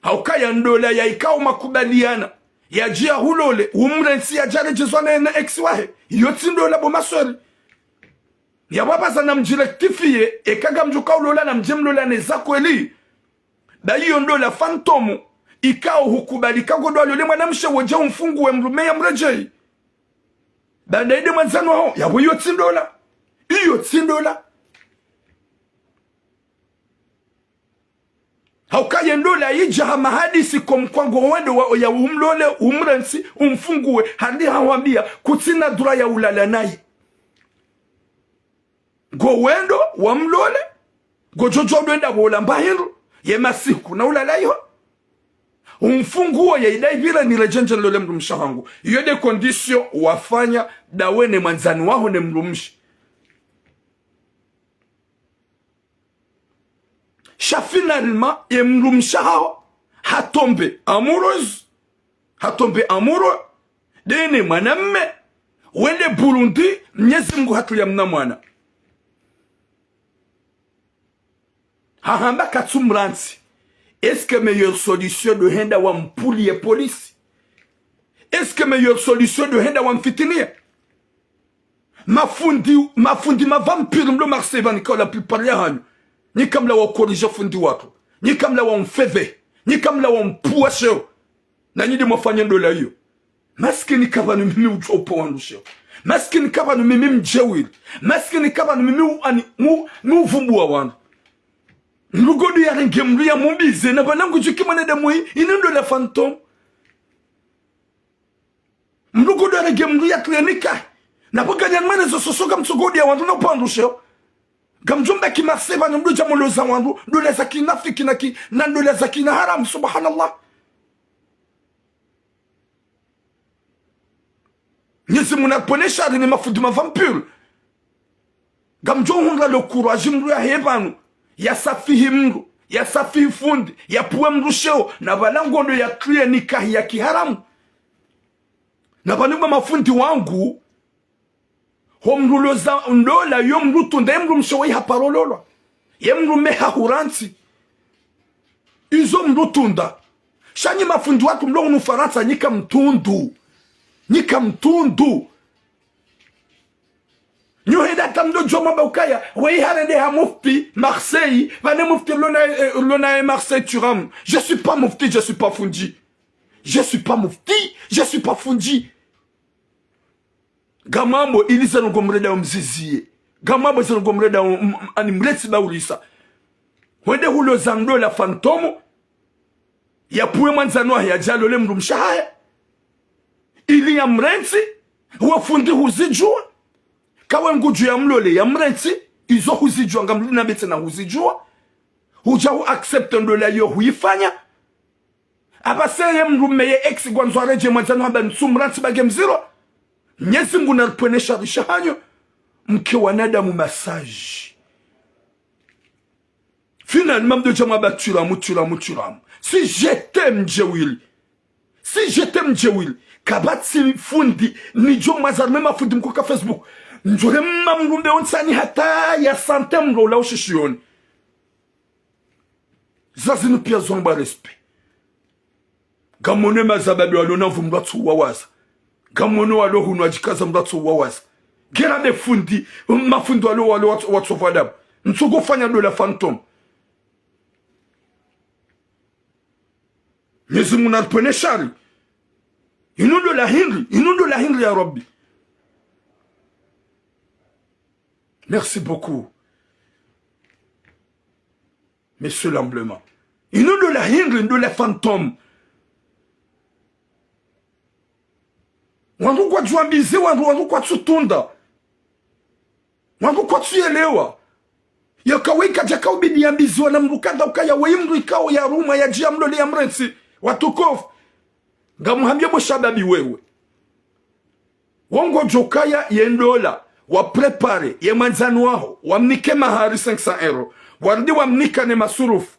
Haukaya ndola ya ikao makubaliana. Yadjia hulole, umrantsi yadja redjezwa na, na ex wahe. Iyo tsi ndola bo masweri. Yapvo apvaza namdjirectifier, eka ngamdjo uka ulola namdje mlolane za kweli. Ba iyo ndola fantôme, ikao hukubali ka ngodjo alole mwanamshe wodja umfunguwe mdrume yamredjeyi. Baanda inde mwandzani waho, yapvo iyo tsi ndola. Iyo tsi ndola. Hauka ye ndola yidja ha mahadisi comme quoi ngo wendo wa, ya umlole, umrantsi, umfunguwe, handi hawambia, kutsina droit ya ulala naye. Ngo wendo, wamlole, ngodjo djuwa ndo wenda wola mba hindru, ye masiku na ulala iho. Umfunguwe ye idai pvira niredjee ndje nilole mdrumshe wahangu. Iyo nde condition wafanya ndawe ne mwandzani waho ne mdrumshe. Sha finalement, ye mdrumshe wahaho, ha tomber amoureuse, ha tomber amoureux, ndaye ne mwanamme, wende Burundi, Mnyezi Mngu hatrulia mna mwana. Hahamba katsumrantsi. Est-ce que meilleure solution ndo henda wampvulie police? Est-ce que meilleure solution ndo henda wamfitinie? Mafundi, mafundi ma vampire mlo Marseille pvanu ikao la plupart yahanyu, nyi kamlawa corriger fundi watru, nyi kamlawa mfeve, nyi kamlawa mpvua sheo. Na nyi nde mwafanya ndola iyo. Maskini kapvanu mimi udjuwa upva wandru sheo. Maskini kapvanu mimi mdjeuri. Maskini kapvanu mimi u-, ani, mu, mi uvumbua wandru. Mdru ngodjo yarenge mdru yamumbize, na pvanu ngudjuwa ki mwanadamu yi, inu ndola fantôme. Mdru ngodjo yarenge mdru yatrulie nikahi. Na pvo nganyi mwenye zo soso ngamtso ngodjo ya wandru na upva wandru sheo. Ngamdjo mbaki Marseille pvanu mdru dja moloza wandru, ndola za kinafiki na ki, na ndola za kina haramu, subhanallah. Mnyezi Mngu naripvwene shari ne mafundi ma vampire. Ngamdjo hundra le courage mdru yahe pvanu, yasafihi mdru, yasafihi fundi, yapvuwe mdru sheo, na pvala ngondo yatrulie nikahi ya kiharamu. Na pvanu mba mafundi wangu, ho mdru loza ndola, yo mdru tunda, ye mdrumshe waye haparo lolwa. Ye mdrume hahurantsi. Izo mdru tunda. Sha nyi mafundi watru mlo hunu Farantsa, nyi kamtundu. Nyi kamtundu. Nyi hwenda hata mdru djo mwamba ukaya, waye harende ha mufti, Marseille, pvanu mufti lona, eh, lona, eh, Marseille Thuram. Je suis pas mufti, je suis pas fundi. Je suis pas mufti, je suis pas fundi. Ngamwambo ili zanu ngomrenda umzizie. Ngamwambo zanu ngomrenda um, um, ani mrentsi baulisa. Wende huloza ndola fantôme. Yapvuwe mwandzani wahe yadje yalole mdrumshe wahahe. Ili yamrentsi, we fundi huzidjuwa. Kawe ngudjo yamlole yamrentsi, izo huzidjuwa, ngamlina betse na huzidjuwa. Hudja hu accepte ndola iyo huifanya. Apvasa ye mdrume ye ex ngwandzo aredjee mwandzani hamba ntsumrantsi bage mziro. Mnyezi Mngu naripvwene shari shahanyu. Mke wanadamu masaji. Finalement, mdru dja mwamba Thuram, Thuram, Thuram. Si j'étais mdjeuri. Si j'étais mdjeuri. Kapvatsi fundi, nidjo mwaza harumwa ye mafundi mko ka Facebook. Ndjore mma mdrumbe ontsani hata ya santé mdru ula ushishiyoni. Zazinu pia zomba respect. Ngamwono ye mazababi walo na mvu mdru atsu wawaza. Ngamwono walo hunu wadjikaza mdru atsu wawaza. Ngera nde fundi, mafundi walo walo watsu, watsu vadabu. Ntsu ngofanya ndola fantôme. Mnyezi Mngu naripvwene shari. Inu ndola hindri, inu ndola hindri ya Rabbi. Merci beaucoup. Monsieur Lamblement. Inu ndola hindri, ndola fantôme. Wandru kwadjuwa mbizi, wandru, wandru kwatsutunda. Wandru kwatsuyelewa. Yaka waye kadjaka ubidi yambiziwa na mdru kadha ukaya waye mdru ikao yarumwa yadje yamlole yamrentsi. Watukufu. Ngamhambia bo shababi wewe. Wo ngodjo kaya ye ndola, wa préparer, ye mwandzani waho, wamnike mahari cinq cents euros, warudi wamnika ne masurufu,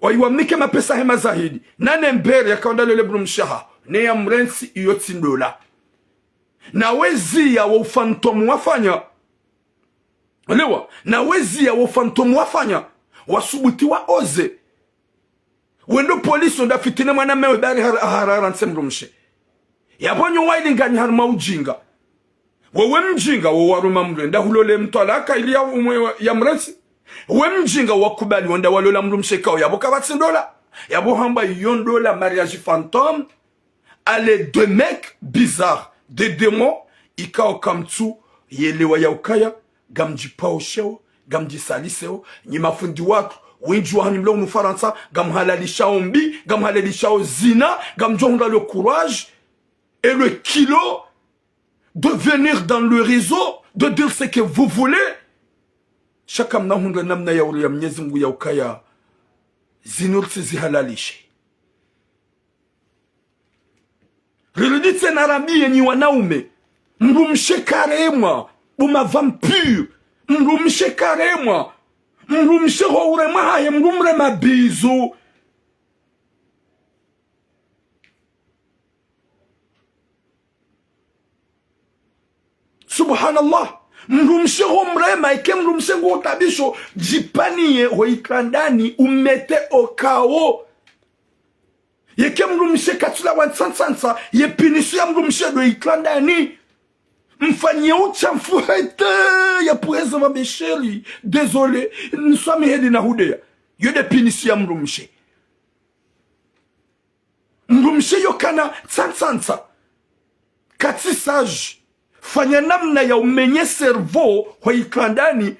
wayi wamnike mapesa he mazahidi, nane mbere yaka wenda lole mdrumshe wahaho, ne yamrentsi iyo tsi ndola. Na weziya wo fantôme wafanya. Elewa, na weziya wo fantôme wafanya, wasubuti waoze. Wendo police wenda fitine mwanamme we bari har-, harara ntse mdrumshe. Yapvo nyo waili nganyi harumwa ujinga. Wewe mjinga, wo waruma mdru enda hulole mtwalaka ili ya umwe yamrentsi. We mjinga wakubali wenda walola mdrumshe ikao yapvo kapvatsi ndola. Yapvo hamba iyo ndola mariage fantôme. Allez de mecs bizarres, des démons, ikao kamtsuyelewa ya ukaya, ngamdjipvao sheo, ngamdjisaliseo, nyi mafundi watru, Wendji wahanyu mlio hunu Farantsa, ngamhalalisha ombi, ngamhalalisha ozina, ngamdjo hundra le courage et le culot de venir dans le réseau, de dire ce que vous voulez. Sha kamna hundra namna ya uri ya Mnyezi Mngu ya ukaya zinu ritsi zihalalishe. Rirudi tsena rambiye nyi wanaume, mdrumshe karemwa bo ma vampire, mdrumshe karemwa, mdrumshe ho uremwa hahe mdru mrema bizu. Subhanallah. Mdrumshe ho mrema, eke mdrumshe ngu utabisho, djipvaniye ho itlandani, umete okao. Yeke mdrumshe katsula wa ntsantsantsa, ye punition ya mdrumshe ndo itlandani. Mfanyiye utshamfu hete, ya puheza ma besheli. Désolé, nswamiheli na hudeya. Yo nde punition ya mdrumshe. Mdrumshe yo kana ntsantsantsa. Katsi sage. Fanya namna ya umenye cerveau ho itlandani,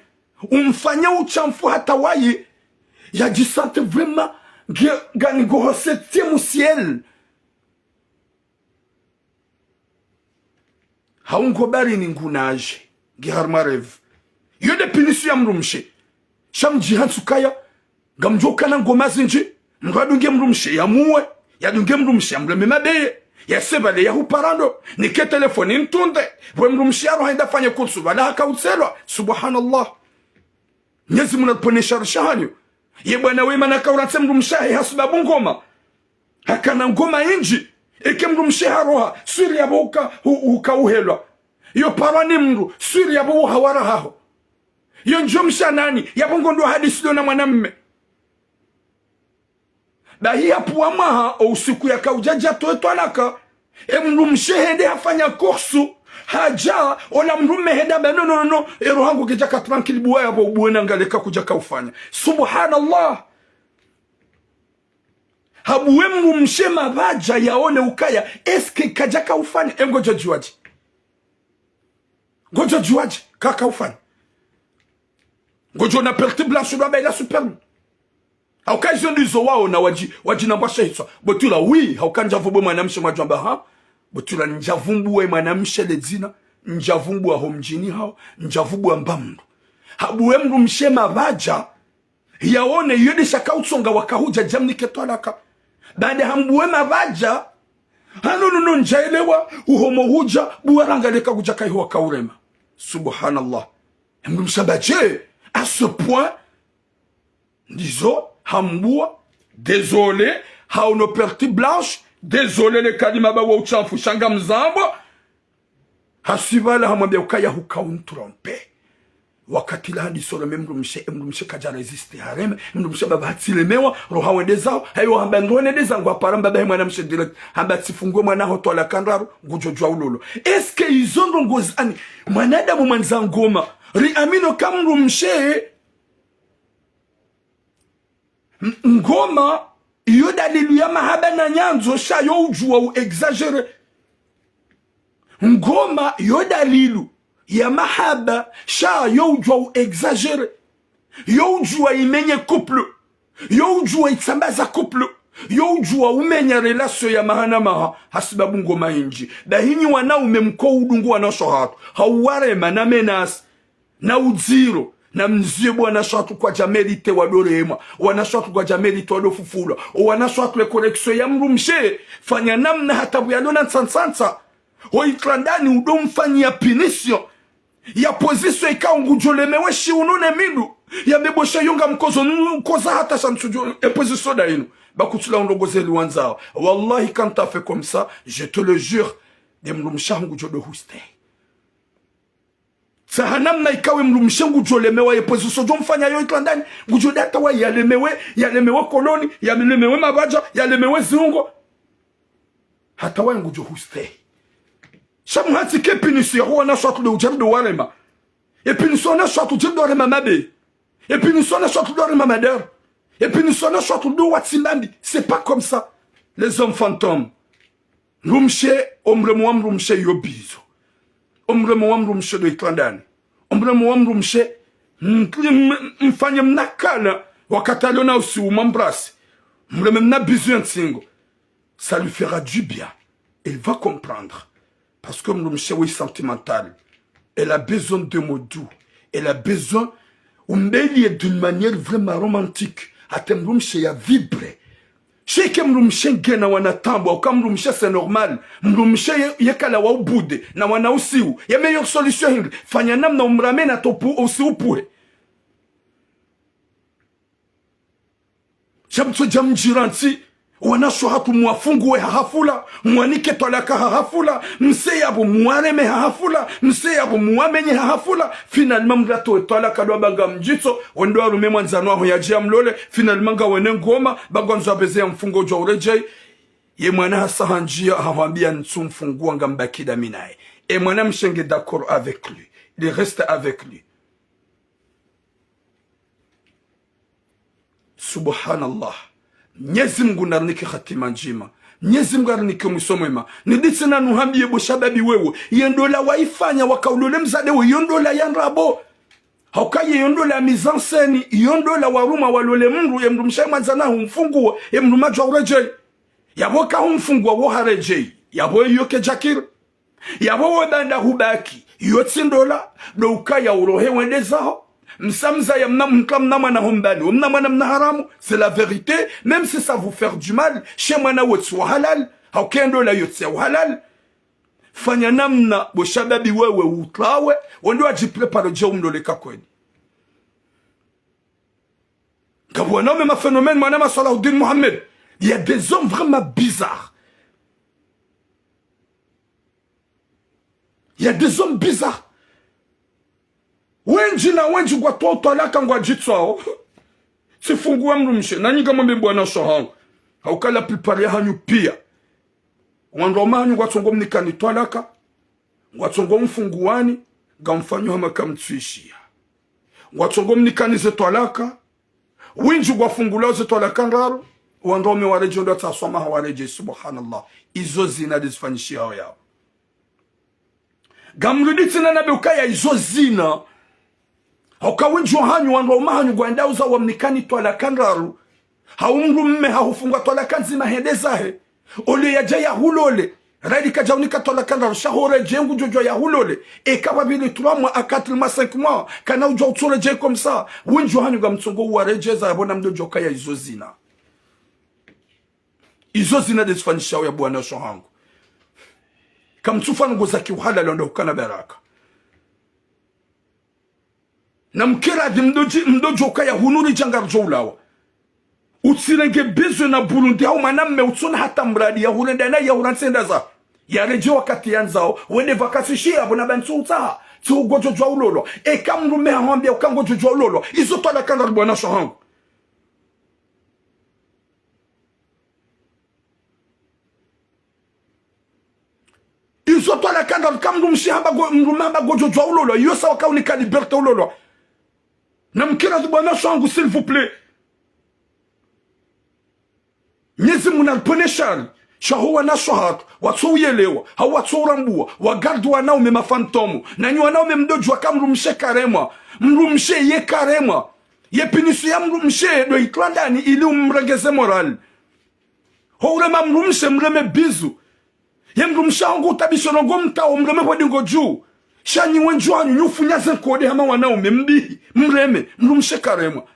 umfanye utshamfu hata waye yadjisante vraiment nge, ngani ngo ho septième ciel. Hau ngo baharini ngu naje, nge harumwa rêve. Yo nde punition ya mdrumshe. Sha mdji hantsu kaya, ngamdjo kana ngoma zindji, mdru adunge mdrumshe ya muwe, yadunge mdrumshe ya mreme mabeye, ya sebale ya huparando, nike telefoni ntunde, we mdrumshe ya roha enda fanye kursu, wala haka utselwa. Subhanallah. Mnyezi Mngu na ripvonese sharri shahanyo. Ye bwana we mana kaurantse mdrumshe hahe hasibabu ngoma. Hakana ngoma indji. Eke mdrumshe haroha, swiri yapvo uka, u-, uka uhelwa. Yo parwa ni mdru, swiri yapvo uhawara haho. Yo ndjo mshanani, yapvo ngondo hadisi ndo na mwanamme. Bahi yapvuwa mwaha, o usiku yaka udja dja towe twalaka. E mdrumshe hende hafanya kursu, hadja, ola mdrume hende amba, non, non, non, non, e roho hangu kedjaka tranquille buwa yapvo ubuwe na ngaleka kudjaka ufanya. Subhanallah. Habuwe mdrumshe mapvadja yaone ukaya, est-ce que kadjaka ufanya? E ngodjo djuwadje? Ngodjo djuwadje? Kaka ufanya. Ngodjo ona perte blanche ndo amba ila sperme. Hauka izo ndizo waona wadji, wadji nambwa shahitswa. Botula, oui, hauka ndjavumbuwe mwanamshe mwadjwamba ha. Botula ndjavumbuwe mwanamshe le dzina, ndjavumbuwa ho mdjini hao, ndjavumbuwa mba mdru. Habuwe mdrumshe mapvadja, yaone, yo nde shaka utsonga waka hudja djamnike twalaka. Baada hambuwe mapvadja, hano nono ndjaelewa, uhomo hudja, buwa rangaleka kudjaka iho waka urema. Subhanallah. E mdrumshe amba dje, à ce point, ndizo, hambuwa, désolé, haono perte blanche, désolé le kalima ba wa utshamfu, sha ngamzambo, haswibala hamwambia ukaya huka untrompe. Wakati la hadi solo me mdrumshe, e mdrumshe kadja résister hareme, e mdrumshe baba hatsilemewa, roha wende zaho, hayo hamba ndo nende zangu hapara mbaba he mwanamshe direct, hamba tsifunguwe mwana ho twalaka ndraru, ngudjo djuwa ulolo. Est-ce que izo ndrongo zani, mwanadamu mwandza ngoma, riamino ka mdrumshe, M-, ngoma, yo dalilu ya mahaba na nyandzo, sha yo udjuwa u exagérer. Ngoma, yo dalilu ya mahaba, sha yo udjuwa u exagérer. Yo udjuwa imenye couple. Yo udjuwa itsambaza couple. Yo udjuwa umenya relation ya maha na maha, hasibabu ngoma indji. Bahi nyi wanaume mko udungu wanawashe hatru. Hauwarema na menace. Na udziro, na mziye bo wanawashe hatru kwadja mérité wado remwa, wanawashe hatru kwadja mérité wado fufulwa, o wanawashe hatru le correction ya mdrumshe, fanya namna hata pvuyalo na ntsantsantsa. Ho itlandani udo mfanyiya punition. Ya position ikao ngudjo lemewe shiuno ne mindru. Ya mebosha yo ngamkozo nu koza hata sha ntsudjo, e position nda inu. Ba kutsula undrongo zeli wandzao. Wallahi, quand t'as fait comme ça, je te le jure, nde mdrumshe hangu ngudjo do huste. Tsaha namna ikawe mdrumshe ngudjo lemewa ye position djo mfanya yo itlandani, ngudjo data wa yalemewe, yalemewe koloni, yalemewe mapvadja, yalemewe ziungo. Hata wa ngudjo huste. Sha muhatsi ke punition ya ho wanawashe hatru de udjaribu warema. E punition wanawashe hatru djaribu warema mabe. E punition wanawashe hatru do rema madhara. E punition wanawashe hatru do watsi mbambi. C'est pas comme ça. Les hommes fantômes. Mdrumshe, omremo wa mdrumshe yo bizo. Omremo wa mdrumshe do itlandani. Omremo wa mdrumshe, m-, m-, mfanye mnakala. Wakati alio na usiu, mwambrase. Mreme mna bisous ya ntsingo. Ça lui fera du bien. Elle va comprendre. Parce que mdrumshe we sentimental. Elle a besoin de mots doux. Elle a besoin umbeliye d'une manière vraiment romantique. Hata mdrumshe ya vibre. Sha eka mdrumshe ngena wana taabu, hauka mdrumshe c'est normal. Mdrumshe ye, yekala wa ubude, na wana usiu. Ye meilleure solution hindri. Fanya namna umrame na topu usiu upuhe. Sha mtsodja mdjirantsi, wanashe hatru mwafunguwe ha hafula, mwanike twalaka ha hafula, mse yapvo mwareme ha hafula, mse yapvo mwamenye ha hafula, finalement mratowe twalaka ndo wabanga mdjitso, wendo warume mwandzani waho yadje ya mlole, finalement ngawene ngoma, ba ngwandzo apveze ya mfungo udjo uredjei. Ye mwana hasa handjia, hahwambia ntsu mfunguwa ngambaki dami naye. E mwana mshe nge d'accord avec lui, il reste avec lui. Subhanallah. Mnyezi Mngu narinike hatima ndjema. Mnyezi Mngu arinike mwiso mwema. Niditsi na nuhambiye bo shababi wewe. Ye ndola waifanya waka ulole mzade we. Yo ndola ya ndrabo. Hauka ye yo ndola ya mise en scène. Yo ndola waruma walole mdru. Ye mdrumshe mwandzani humfunguwa. Ye mdru madjwa uredjei. Yapvo ka humfunguwa wo haredjei. Yapvo yo ke djakiri. Yapvo we banda hubaki, yo tsi ndola, ndo ukaya urohe wende zaho. Msa mzaya mna, mka mna mwana hombani, we mna mwana mna haramu, c'est la vérité, même si ça vous fait du mal, she mwana wo tsi wa halal, hauka e ndola yo tsi ya uhalal. Fanya namna, bo shababi wewe utlawe, wende wadjiprépare dje umlole ka kweli. Ngapvo wanaume ma phénomène, mwana ma Salahuddin Mohamed. Il y a des hommes vraiment bizarres. Il y a des hommes bizarres. Wendji na wendji ngwatoao twalaka ngwadjitswao. Tsifunguwa mdrumshe, nanyi ngamwambe bo wanashe hangu. Hauka la plupart ya hanyu pia. Wandru waume hanyu ngwatsongo mnikani twalaka. Ngwatsongo mfunguwani, ngamfanyo hama kamtsuishiya. Ngwatsongo mnikani ze twalaka. Wendji ngwafungulao ze twalaka ndraru. Wandru waume waredjei ndo watsaswamaha waredjei, subhanallah. Izo zina ndezifanyishihao yao. Ngamrudi tsena nambe ukaya izo zina. Hauka wendji wa hanyu wandru waume hanyu ngwendao uza wamnikani twalaka ndraru. Hau mdrume hahufunga twalaka ndzima hende zahe. Ole yadja yahulole. Radi kadja unika twalaka ndraru sha horedjei ngudjodjuwa yahulole. Eka pvapvili trois mois à quatre mois, cinq mois. Kana udjuwa utsoredjei comme ça. Wendji wa hanyu ngamtsongo uwaredjeza yapvo namdodjuwa ukaya izo zina. Izo zina ndezifanyishihao ya bo wanashe hangu. Kamtsufanya ndrongo za kiuhalali wandru hukana baraka. Namkeradhi mdodji, mdodjo ukaya hunu ridja ngaridjo ulawa. Utsirenge besoin na Burundi hau mwanamme utsona hata mradi yahurenda nayi yahurantsi enda zaho. Yaredjei wakati yandzao, wende vacances shiya pvo na ba ntsu utsaha. Tsi ugodjodjuwa ulolwa. Eka mdrume hahwambia uka ngodjodjuwa ulolwa. Izo twalaka ndraru bo wanashe hangu. Izo twalaka ndraru ka mdrumshe hamba ngo, mdrume hamba ngodjodjuwa ulolwa. Yo sawa ka unika liberté ulolwa. Namkeradhi bo wanashe hangu, s'il vous plaît. Mnyezi Mngu naripvonese shari. Sha ho wanashe hatru, watso uyelewa, hau watso urambuwa, wagarde wanaume ma fantômes. Nanyi wanaume mdodjuwa ka mdrumshe karemwa. Mdrumshe ye karemwa. Ye punition ya mdrumshe ndo itrandani ili umrengeze moral. Ho urema mdrumshe mreme bisous. Ye mdrumshe hangu utabisho nongo mtao mreme pvo dingo dju. Sha nyi wendji wa hanyu nyi ufunya ze nkode hama wanaume mbihi. Mreme, mdrumshe karemwa.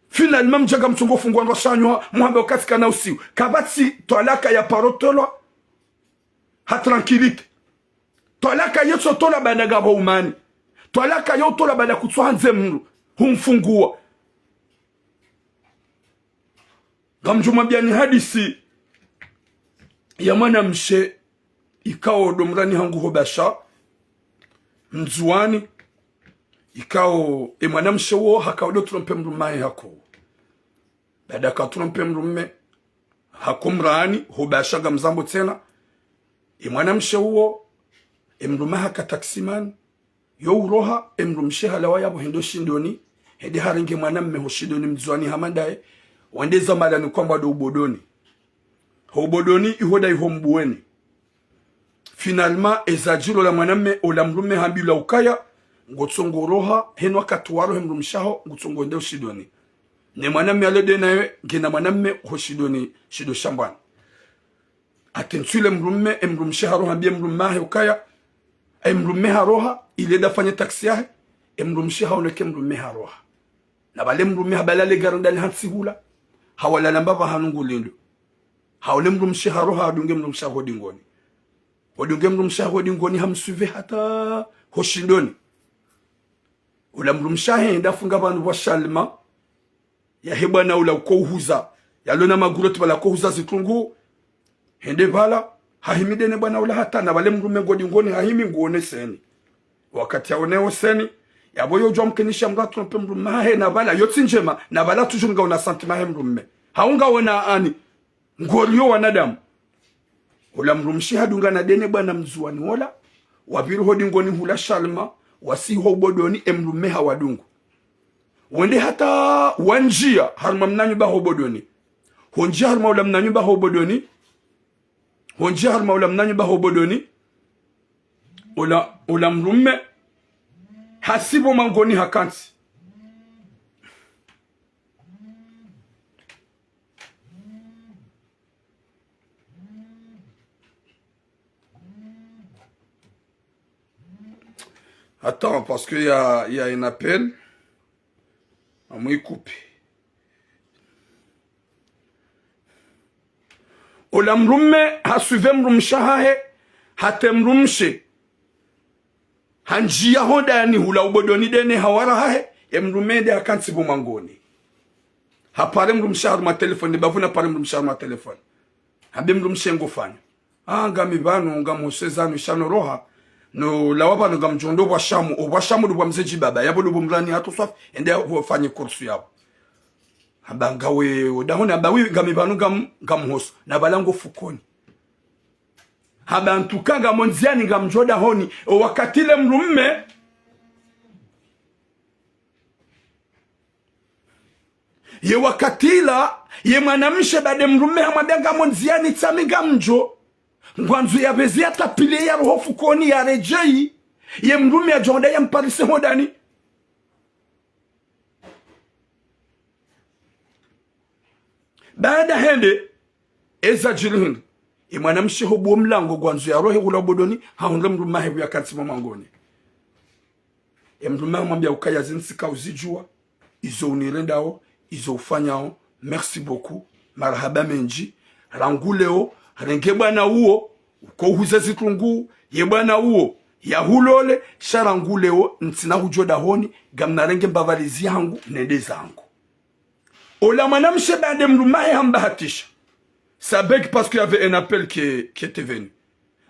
Finalement mdja ngamtsongo fungwa ndrwa sha nyi ha, muhambe wakati kana usiu. Kapvatsi twalaka ya paro tolwa ha tranquillité. Twalaka yetso tolwa baanda ngapvo umani. Twalaka yo tolwa baanda kutsu handze mdru. Humfunguwa. Ngamdjo mwambiani hadisi ya mwanamshe ikao ndo mrani hangu ho Basha, Mndzuwani, ikao e mwanamshe wo hakao ndo tromper mdrume wahe hako. Baanda ka tromper mdrume, hako mrani, ho Basha ngamzambo tsena. E mwanamshe wo, e mdrume wahe haka taximan, yo uroha, e mdrumshe halawa yapvo hende shindoni, hende harenge mwanamme ho shindoni Mndzuwani hama ndaye, wende za malani kwamba ndo ubodoni. Ho ubodoni, iho ndayi ho mbuweni. Finalement, eza djilo la mwanamme, ola mdrume hambilwa ukaya, ngotsongo roha, heno wakati warohe mdrumshe waho, ngotsongo hende ho shindoni. Ne mwanamme yalo de naye, ngena mwanamme ho shindoni, shindo sha mbwana. Atentswile mdrumme, e mdrumshe haroha, hambiye mdrumme hahe ukaya, e mdrumme haroha, ili yende yafanye taxi yahe, e mdrumshe haoneke mdrumme haroha. Na pvale mdrumme habala le gari ndani hantsi hula, hawalala mbapvi hanu ngulindo. Haone mdrumshe haroha, hadunge mdrumshe hahe ho dingoni. Hadunge mdrumshe hahe ho dingoni, hamsuive hata ho shindoni. Ola mdrumshe hahe hende hafunga pvanu pvwa Shalima, yahe bwana ula uko uhuza, yalo na maguroti pvala ko uhuza zitrungu. Hende pvala, hahimi de ne bwana ula hata, na pvale mdrumme ngu dingoni, hahimi nguoneseni. Wakati yaone oseni, yapvo yo udjuwa mkinisha mdru atrompe mdrumme hahe, na pvala, yo tsi ndjema, na pvala toujours ngaona sentiment yahe mdrumme. Hau ngaona ani, ngoliyo wanadamu. Ola mdrumshe hadungana de ne bwana mdzuwani ola, wapviri ho dingoni hula Shalima, wasihi ho ubodoni, e mdrumme hawadungu. Wende hata wandjiya harumwa mna nyumba ho ubodoni. Hondjiya harumwa ola mna nyumba ho ubodoni. Hondjiya harumwa ola mna nyumba ho ubodoni. Ola, ola mdrumme hasibu mwangoni hakantsi. Attends, parce qu'il y a, il y a un appel. Amwikupe. Ola mdrumme hasuive mdrumshe hahe, hata e mdrumshe handjiya ho ndani hula ubodoni de ne hawara hahe, e mdrumme hende hakantsi pvo mwangoni. Hapare mdrumshe harumwa telefoni, bapvuna hapare mdrumshe harumwa telefoni. Hambe mdrumshe ngofanya. Ah, ngami pvanu, ngamhosezanu sha no roha. No lawa pvanu ngamdjo ndo pvwa Shamu, o pvwa Shamu ndo pvwa mze Djibaba, yapvo ndo pvo mrani hatru swafi, hende yapvo fanye kursu yapvo. Hamba ngawe o dahoni, hamba wi ngami pvanu ngam-, ngamhoso. Na pvala ngo fukoni. Hamba ntsuka ngamo ndziyani ngamdjo dahoni. O wakati le mdrumme. Ye wakati la, ye mwanamshe baada e mdrumme hamwambia ngamo ndziyani tsami ngamdjo. Ngwandzo yapvezi yatapvile yaroho fukoni yaredjeyi. Ye mdrumme yadjo hwenda yamparise ho ndani. Baada hende, eza djiri hindri. E mwanamshe ho buwo mlango ngwandzo yarohe hula ubodoni, hahundre mdrumme hahe pvo yakantsi pvo mwangoni. E mdrumme hahe hamwambia ukaya zinu tsi ka uzidjuwa, izo unirendao, izo ufanyao, merci beaucoup, marahaba mendji, rangu leo, renge bwana uwo, uko uhuze zitrungu, ye bwana uwo, yahulole, sha rangu leo, ntsina hudjo dahoni, ngamna renge mbapvalizi yahangu, nende zangu. Ola mwanamshe baada e mdrumme hahe hambahatisha. Ça bug parce qu'il y avait un appel qui, qui était venu.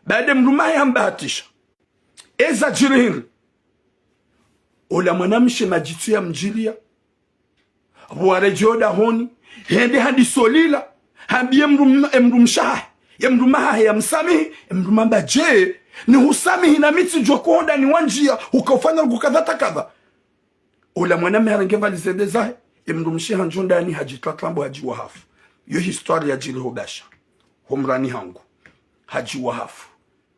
Baada e mdrumme hahe hambahatisha. Eza djiri hindri. Ola mwanamshe madjitso yamdjiliya. Pvo waredjeyi ho dahoni. Hende handiso lila. Hambiye mdrum-, e mdrumshe hahe. Ye mdrumme hahe yamsamihi. E mdrumme hamba dje. Nihusamihi na mi tsidjo ko ho ndani wandjiya. Huka ufanya ngu kadha ta kadha. Ola mwanamme harenge valizi hende zahe, e mdrumshe handjo ndani hadjitwatwambo hadjiwa hafu. Yo histoire yadjiri ho Basha. Ho mrani hangu. Hadjiwa hafu.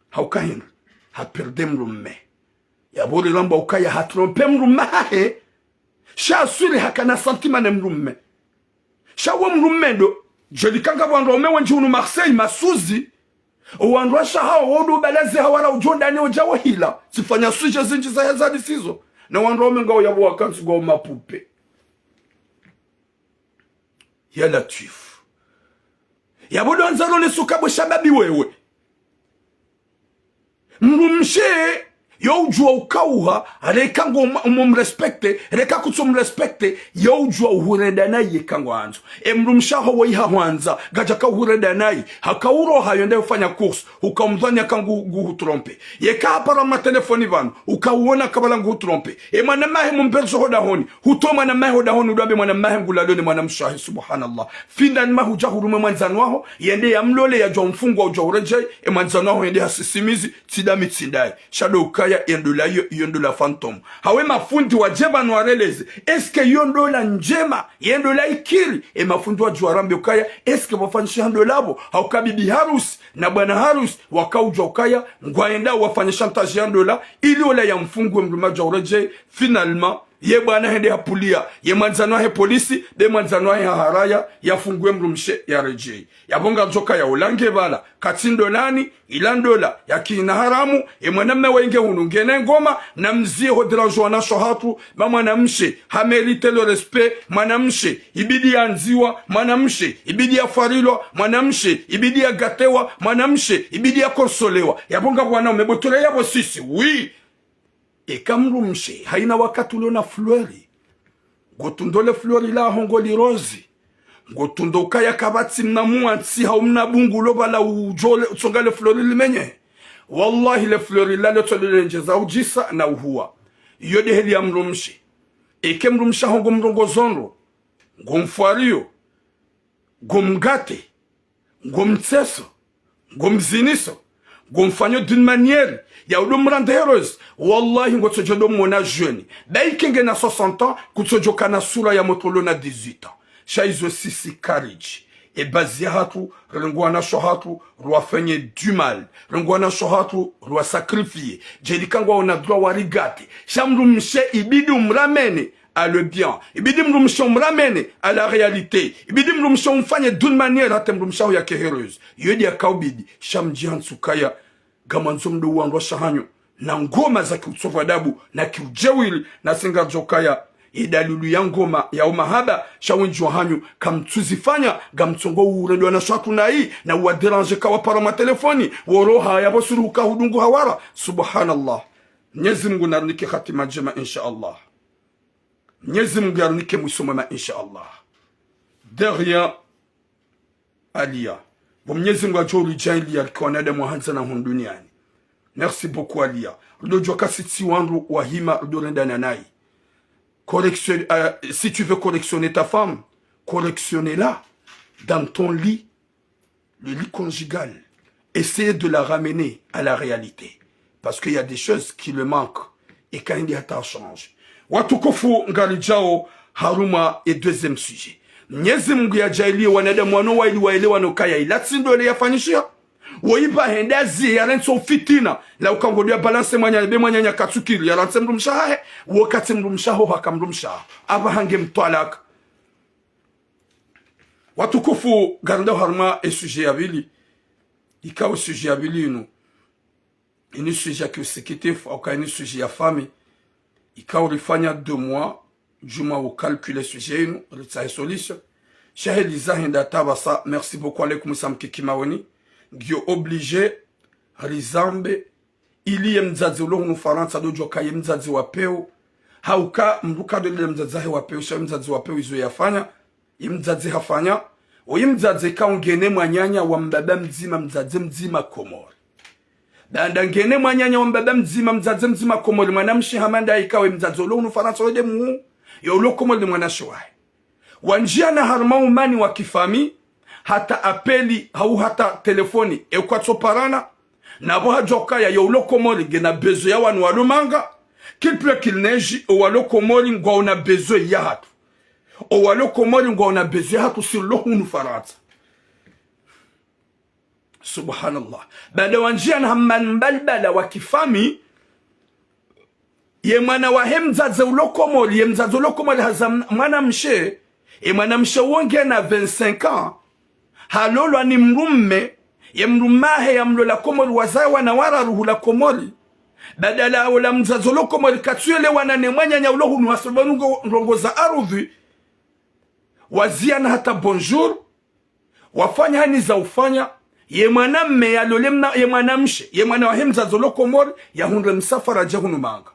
Hauka hindri. Haperde mdrumme. Yapvo rilambwa ukaya hatrompe mdrumme hahe. Sha aswiri hakana sentiment ne mdrumme. Sha we mdrumme ndo, djeli kanga wandru waume wendji hunu Marseille, masuzi. O wandru washe hawo, wo ndo balazi hawara udjo ndani udja wahila. Tsifanya sujet zindji za hazali sizo. Na wandru waume ngawo yapvo wakantsi ngwawo mapupe. Ya Latwif. Yapvo ndo wandzalo ne suka bwe shababi wewe. Mdrumshe, yo udjuwa ukauha, reka ngo um-, umumrespecte, reka kutsumrespecte, yo udjuwa uhurenda nayi yeka ngwandzo. E mdrumshe haho woyi hahwandza, ngadjaka uhurenda nayi, haka uroha yende ufanya course, uka umdhwani aka ngu, nguhutrompe. Yeka hapara matelefoni pvanu, uka uona kabala nguhutrompe. E mwanamme hahe mumperso ho dahoni, hutowa mwanamme hahe ho dahoni, udwambe mwanamme hahe ngulalo ne mwanamshe hahe, subhanallah. Finalement hudja hurumwe mwandzani waho, yende yamlole yadjuwa umfungwa udjuwa uredjeyi, e mwandzani waho yende hasisimizi, tsi ndami tsi ndayi. Sha ndo ukaya, ye ndola yo, yo ndola fantôme. Hawe mafundi wadje pvanu wareleze, est-ce que yo ndola ndjema, ye ndola ikiri, e mafundi wadjuwa rambe ukaya, est-ce que pvwafanyishiha ndola pvo, hauka bibi harusi, na bwana harusi, waka udjuwa ukaya, ngwaenda wafanye chantage ya ndola, ili ola yamfungue mdrumme adjuwa uredjeyi, finalement, Ye bwana hende hapvulia, ye mwandzani wahe polisi, be mwandzani wahe haharaya, yafunguwe mdrumshe yaredjeyi. Yapvo ngandzoka ya ulange pvala, katsi ndolani, ila ndola, ya kina haramu, ye mwanamme wa inge hunu ngena ngoma, na mzie ho déranger wanashe hatru, ba mwanamshe, ha mérite le respect, mwanamshe, ibidi yandziwa, mwanamshe, ibidi yafwarilwa, mwanamshe, ibidi yagatewa, mwanamshe, ibidi yakonsolewa. Yapvo ngapvo wanaume, bo tole yapvo sisi, oui. Eka mdrumshe, hayina wakati ulo na fleur. Ngotundo le fleur laho ngolirozi. Ngotundo ukaya kapvatsi mna muwa ntsi hau mna bungu lo pvala udjo le, utsonga le fleur limenye. Wallahi le fleur la le tso le lendjeza udjisa na uhuwa. Iyo de heli ya mdrumshe. Eke mdrumshe aho ngomrongozo ndro. Ngomfwariyo. Ngomgate. Ngomtseso, ngomziniso, ngomfanyo d'une manière ya udo mrendre heureuse. Wallahi, ngotsodjo do mwona jeune. Baike ngena soixante ans, kutsodjo kana sura ya motro lo na dix-huit ans. Sha izo sisi karidji. E bazi ya hatru, rengo wanashe hatru, rwafanye du mal. Rengo wanashe hatru, rwasacrifier. Djeli kangwa ona droit warigate. Sha mdrumshe ibidi umramene à le bien. Ibidi mdrumshe umramene à la réalité. Ibidi mdrumshe umfanye d'une manière hata mdrumshe aho yake heureuse. Iyo de yakaubidi, sha mdji hantsu kaya, ngamwandzo mdo uwandrwa sha hanyu, na ngoma za kiutsovu adabu, na kiudjewili, na singa djo kaya, idalilu ya ngoma, ya umahaba, sha wendji wa hanyu, kamtsuzifanya, ngamtsongo urendwa na shwatu nayi, na uwa déranger kawapara ma telefoni, woroha yapvo suru huka hudungu hawara. Subhanallah. Mnyezi Mungu narinike hatima ndjema, insha Allah. Mnyezi Mungu yarinike mwiso mwema, insha Allah. De rien, Alia. Bo Mnyezi Mungu adjo uridjaaliya rike wanadamu wa handza na hunu duniani. Merci beaucoup, Alia. Rudo djuwa kasi tsi wandru wahima, rudo rendana nayi. Correction, euh, si tu veux correctionner ta femme, correctionne-la dans ton lit. Le lit conjugal, essayez de la ramener à la réalité. Parce qu'il y a des choses qui le manquent. Eka hindri hata change. Watukufu, ngaridjao harumwa e deuxième sujet. Mnyezi Mungu yadjaaliye wanadamu wanu wayili waelewane ukaya ila tsi ndrongoo ile yafanyishiha. Woyi pvahenda zi yarantsi ufitina. La uka ngodo ya balance mwananya, be mwananya katsukiri, yarantsi mdrumshe wahahe, wo katsi mdrumshe waho, haka mdrumshe waho. Apvaha nge mtwalaka. Watukufu, ngaridjao harumwa e sujet ya pvili. Ikao sujet ya pvili inu, ini sujet ya kiusikitifu, hauka ini sujet ya famille. Ikao rifanya deux mois, djuma u calculer sujet inu, ritsahe solution. Shahe liza henda tabasa, merci beaucoup, alaikum salam kiki maweni. Ngiyo obligé, rizambe, ili ye mdzadze ulo hunu Farantsa do djuwa ka ye mdzadze wa pewu. Hauka mdru kadjo lela mdzadze wahe wa pewu, sha ye mdzadze wa pewu izo yafanya, ye mdzadze hafanya. Oyi mdzadze ka ungene mwananya wa mbaba mdzima, mdzadze mdzima Komori. Baanda ngene mwananya wa mbaba mdzima, mdzadze mdzima Komori, mwanamshe hama nda ikawo ye mdzadze ulo hunu Farantsa wende muhu, yo ulo Komori ni mwanamshe wahe. Wandjiana harumwa umani wa kifamille, hata appel, hau hata telefoni, e kwatsoparana, na pvo hadjuwa ukaya yo ulo Komori ngena besoin ya wanu walo manga, qu'il pleut qu'il neige, o walo Komori ngwaona besoin ya hatru. O walo Komori ngwaona besoin ya hatru si ulo hunu Farantsa. Subhanallah. Baanda wandjiana hamani mbalibala wa kifamille, ye mwana wahe mdzadze ulo Komori, ye mdzadze ulo Komori haza mna-, mwanamshe, ye mwanamshe wo ngena vingt-cinq ans, halolwa ni mdrume, ye mdrume wahe yamlola Komori, wazaya wana wararu hula Komori. Badala ola mdzadze ulo Komori katsuyelewana ne mwananya ulo hunu, hasababu ndrongoo za arudhi, waziana hata bonjour, wafanya hani za ufanya, ye mwanamme yalole mna-, ye mwanamshe, ye mwana wahe mdzadze ulo Komori, yahundre msafara yadja hunu manga.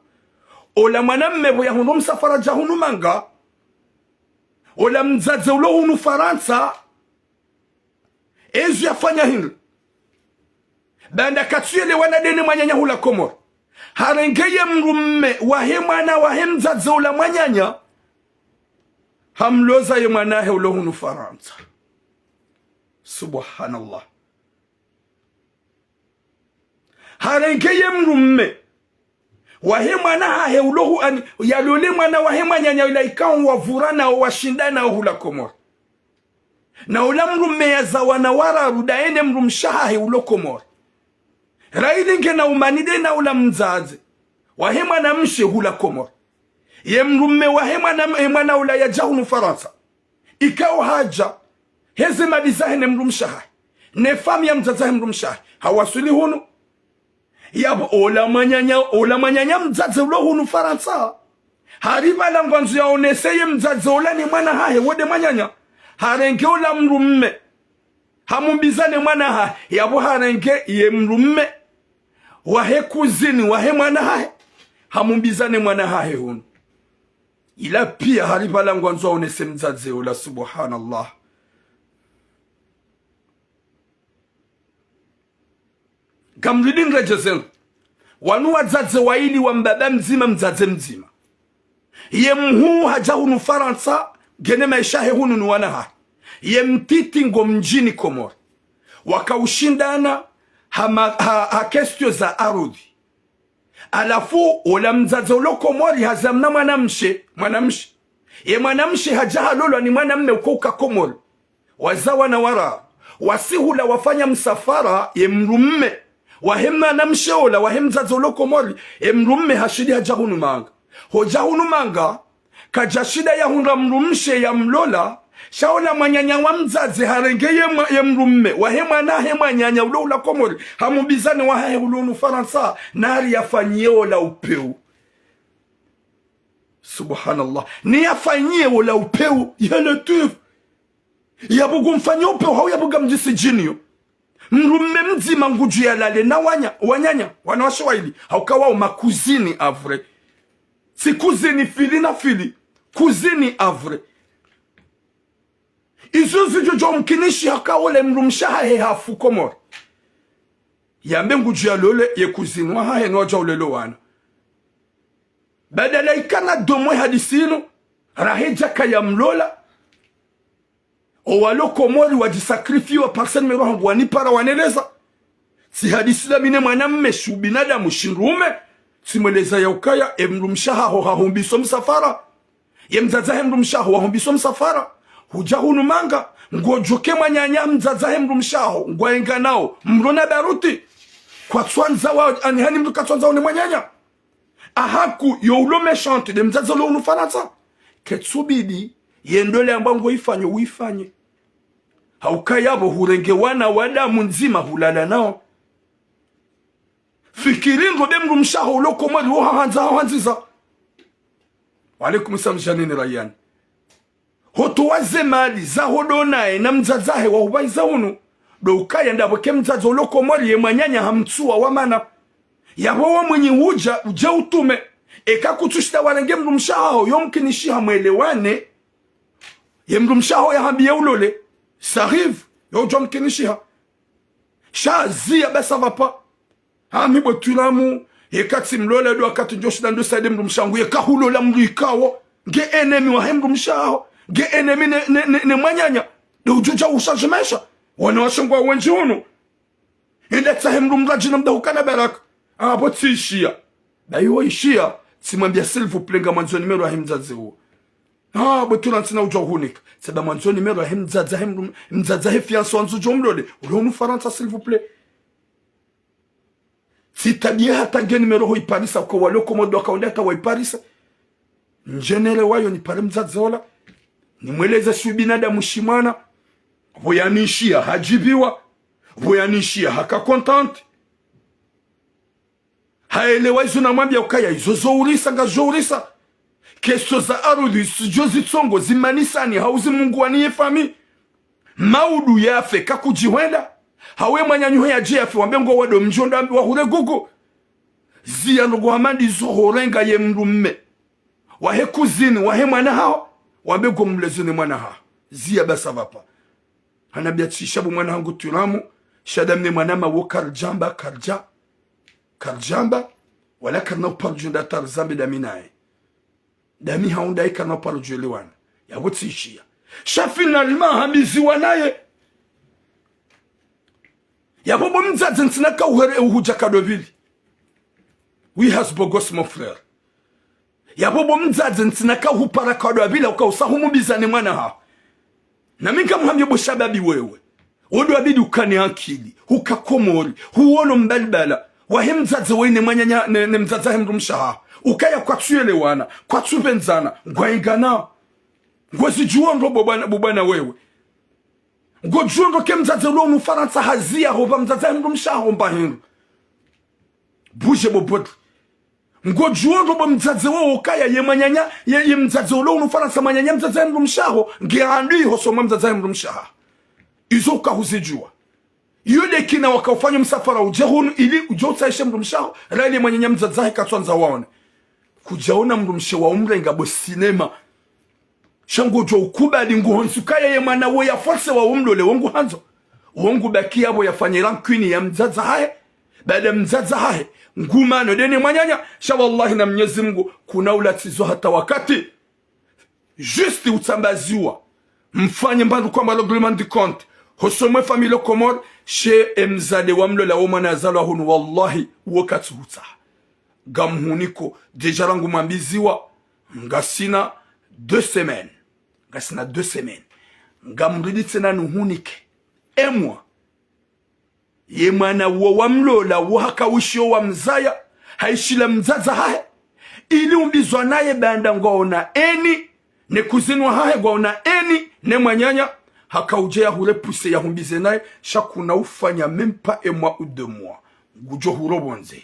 Ola mwanamme pvo yahundre msafara yadja hunu manga, ola mdzadze ulo hunu Farantsa, ezo yafanya hindri? Baanda katsuyelewana de ne mwananya hula Komori, harenge ye mdrume wahe mwana wahe mdzadze ula mwananya, hamloza ye mwana wahe ulo hunu Farantsa. Subhanallah. Harenge ye mdrume wahe mwana hahe ulo hu-, ani, yalole mwana wahe mwananya ula ikao wavurana o washindanao hula Komori. Na ula mdrume yaza wana wararu daye ne mdrumshe wahahe ulo Komori. Raili ngena umani de na ula mdzadze wahe mwanamshe hula Komori. Ye mdrumme wahe mwana, ye mwana ula yadja hunu Farantsa. Ikao hadja, heze mali zahe ne mdrumshe wahahe, ne famiyi ya mdzadze wahe mdrumshe wahahe. Hawaswili hunu. Yapvo ola mwananya, ola mwananya mdzadze ulo hunu Farantsa. Haripvala ngwandzo yaonese ye mdzadze ola ne mwana wahahe, wo nde mwananya. Harenge ola mdrumme. Hamumbiza ne mwana wahahe. Yapvo harenge ye mdrumme wahe kuzini wahe mwana wahahe. Hamumbiza ne mwana wahahe hunu. Ila piya haripvala ngwandzo yaonese mdzadze ola, subhanallah. Ngamrudi nredjezeni. Wanu wadzadze wayili wa mbaba mdzima, mdzadze mdzima. Ye mhuu hadja hunu Farantsa, ngena maesha yahe hunu ni wana wahahe. Ye mtiti ngo mdjini Komori. Wakaushindana ha ma-, ha, ha question za arudhi. Halafu, ola mdzadze ulo Komori hazaa mna mwanamshe, mwanamshe. Ye mwanamshe hadja halolwa ni mwanamme uko uka Komori. Wazaa wana wararu. Wasi hula wafanya msafara ye mdrumme wahe mwanamshe ola, wahe mdzadze ulo Komori, ye mdrumme hashindi hadja hunu manga. Hodja hunu manga, kadjashinda yahundra mdrumshe yamlola, sha ola mwananya wa mdzadze harenge ye mwa-, ye mdrumme wahe mwana wahe mwananya ulo hula Komori, hamumbiza ne wahahe ulo hunu Farantsa, nari yafanyiye ola upeu. Subhanallah. Ni yafanyiye ola upeu, ya Latwif. Yapvo ngu mfanyiya upeu, hau yapvo ngamdjisi djiniyo. Mdrumme mdzima ngudjo yalale na wanya-, wananya, wanawashe wayili. Hauka wao ma cousine à vrai. Tsi cousine fille na fille. Cousine à vrai. Izo zidjo djo mkinishiha haka ola mdrumshe wahahe hafu Komori. Yambe ngudjo yalole ye cousine wahahe no wadja ulele wana. Badala ikana domwe hadisi inu, raha idja kaya mlola. Owalo Komori wadjisacrifier wa personne mero hangu wanipara waneleza. Tsi hadisi la mi ne mwanamme, shu binadamu shindrume. Tsimweleza ya ukaya, ye mdrumshe wahaho hahumbiso msafara. Ye mdzadze wahe mdrumshe waho wahumbiso msafara. Hudja hunu manga, ngodjoke mwananya mdzadze wahe mdrumshe waho, ngwaenga nao, mdru na baruti. Kwatswandza wa, ani hani mdru katswandza one mwananya. Ahaku yo ulo méchante, nde mdzadze ulo hunu Farantsa. Ketsubidi, ye ndola yamba ngoifanyo, uifanye. Hauka yapvo hurenge wana wa damu ndzima hulala nao. Fikiri ndo be mdrumshe waho ulo Komori wo hahandza, hahandziza. Wa alaikum salam, Janine Rayane. Hotowa ze mali zaho ndo naye na mdzadze wahe wahupvahiza hunu. Ndo ukaya ndapvo ke mdzadze ulo Komori ye mwananya hamtsuwa wa mana. Yapvo wo mwinyi hudja, udje utume. Eka kutsushinda warenge mdrumshe waho, yo mkinishiha mwelewane. Ye mdrumshe waho yahambiye ulole. Ça arrive, yo udjo mkinishiha. Sha ziya, ben ça va pas. Ami bo Twiramu, yeka tsimlola ndo wakati ndjoshinda ndo saide mdrumshe wangu, yeka hulola mdru ikao nge ennemi wahe mdrumshe waho, nge ennemi ne, ne, ne, ne mwananya. Ndo udjo dja ushaje maesha. Wanawashe ngwao wendji hunu. Enda tsahe mdru mradji na mdru hukana baraka. Ah, bo tsishiya. Ba iwo ishiya, tsimwambiya, s'il vous plaît, ngamwandzo numéro yahe mdzadze uwo. Ah, bo Twiramu ntsina udjo uhunika. Tsaba mwandzo numéro yahe mdzadze wahe mdru, mdzadze wahe fiancée wandzo udjo mlole. Ulo hunu Farantsa, s'il vous plaît. Tsitabiya hata nge numéro ho iparisa, uka walo Komori ndo wakaonda hata waiparisa. Ndjenelewayo nipare mdzadze ola. Nimweleze shu binadamu shi mwana. Pvo yanishiya hadjibiwa. Pvo yanishiya haka contente. Haelewa izo namwambiya ukaya izo zo urisa, ngazidjo urisa. Question za arudhi, zidjo zitsongo, zimanisani, hau zimunguwani ye famiyi. Maudu yafe, kakudjihwenda. Hau ye mwananyaho yadje yafe, wambe ngo wado mdji ondo wambe wahure gugu. Ziya ndrongo hama ndizo horenga ye mdrumme wahe cousine wahe mwana haho, wambe ngo mleze ne mwana haho. Ziya, ben ça va pas. Hanambiya tsi shabu mwana hangu Twiramu, sha dami ne mwana ma wo karidjamba, karidja, karidjamba, wala karina uparo djunda hata rizambe dami naye. Dami hau ndaye karina uparo djwelewana. Yapvo tsishiya. Sha finalement hambiziwa naye. Yapvo bo mdzadze ntsina ka uhere uhudja kado pvili. Oui, has beau gosse, mon frère. Yapvo bo mdzadze ntsina ka uhupara kado pvili, uka usa humumbiza ne mwana haho. Na mi ngamhambiyo bo shababi wewe. Wo ndo wabidi ukane ankili, huka Komori, huwono mbalibala wahe mdzadze wahe ne mwananya, ne, ne mdzadze wahe mdrumshe waho. Ukaya kwatsu yelewana, kwatsu pvendzana, ngwaingana. Ngozidjuo ndro bo bwana, bo bwana wewe. Ngodjuo ndro ke mdzadze ulo hunu Farantsa haziya hopva mdzadze mdrumshe waho mba hindru. Bouge bo bodi. Ngodjuo ndro bo mdzadze wo ukaya ye mwananya, ye, ye mdzadze ulo hunu Farantsa mwananya mdzadze mdrumshe waho, nge handui hosoni mwa mdzadze mdrumshe waho. Izo uka huzidjuwa. Iyo de kina waka ufanya msafara udje hunu ili udje utsahishe mdrumshe waho, rahili mwananya mdzadze wahe katswandza waone. Kudjaona mdrumshe wa umrenga bo sinema. Sha ngodjo ukubali nguhonsuka yeye mwana wo ya force wa umlole wo nguhandzo. Wo ngubaki yapvo yafanye rancune ya mdzadze wahahe. Baada mdzadze wahahe ngumano de ne mwananya. Sha wallahi na Mnyezi Mngu kuna ulatsizo hata wakati. Juste utsambaziwa. Mfanye mbandru kwamba règlement de compte. Hosoni mwe famille Komori, she emzade wa mlola wo mwana yazalwa hunu, wallahi, wo katsuhutsaha. Ngamhuniko, déjà rangu mwambiziwa, ngasina deux semaines. Ngasina deux semaines. Ngamridi tsena nuhunike. Emwa. Ye mwana wo wa mlola wo haka wishiyo wa mzaya, hayishila mdzadze wahahe. Ili umbizwa naye baanda ngwaona eni, ne cousine wahahe ngwaona eni, ne mwananya, haka udje ya hure pousse ya humbize naye, sha kuna ufanya même pas un mois ou deux mois. Ngudjo huro pvondze.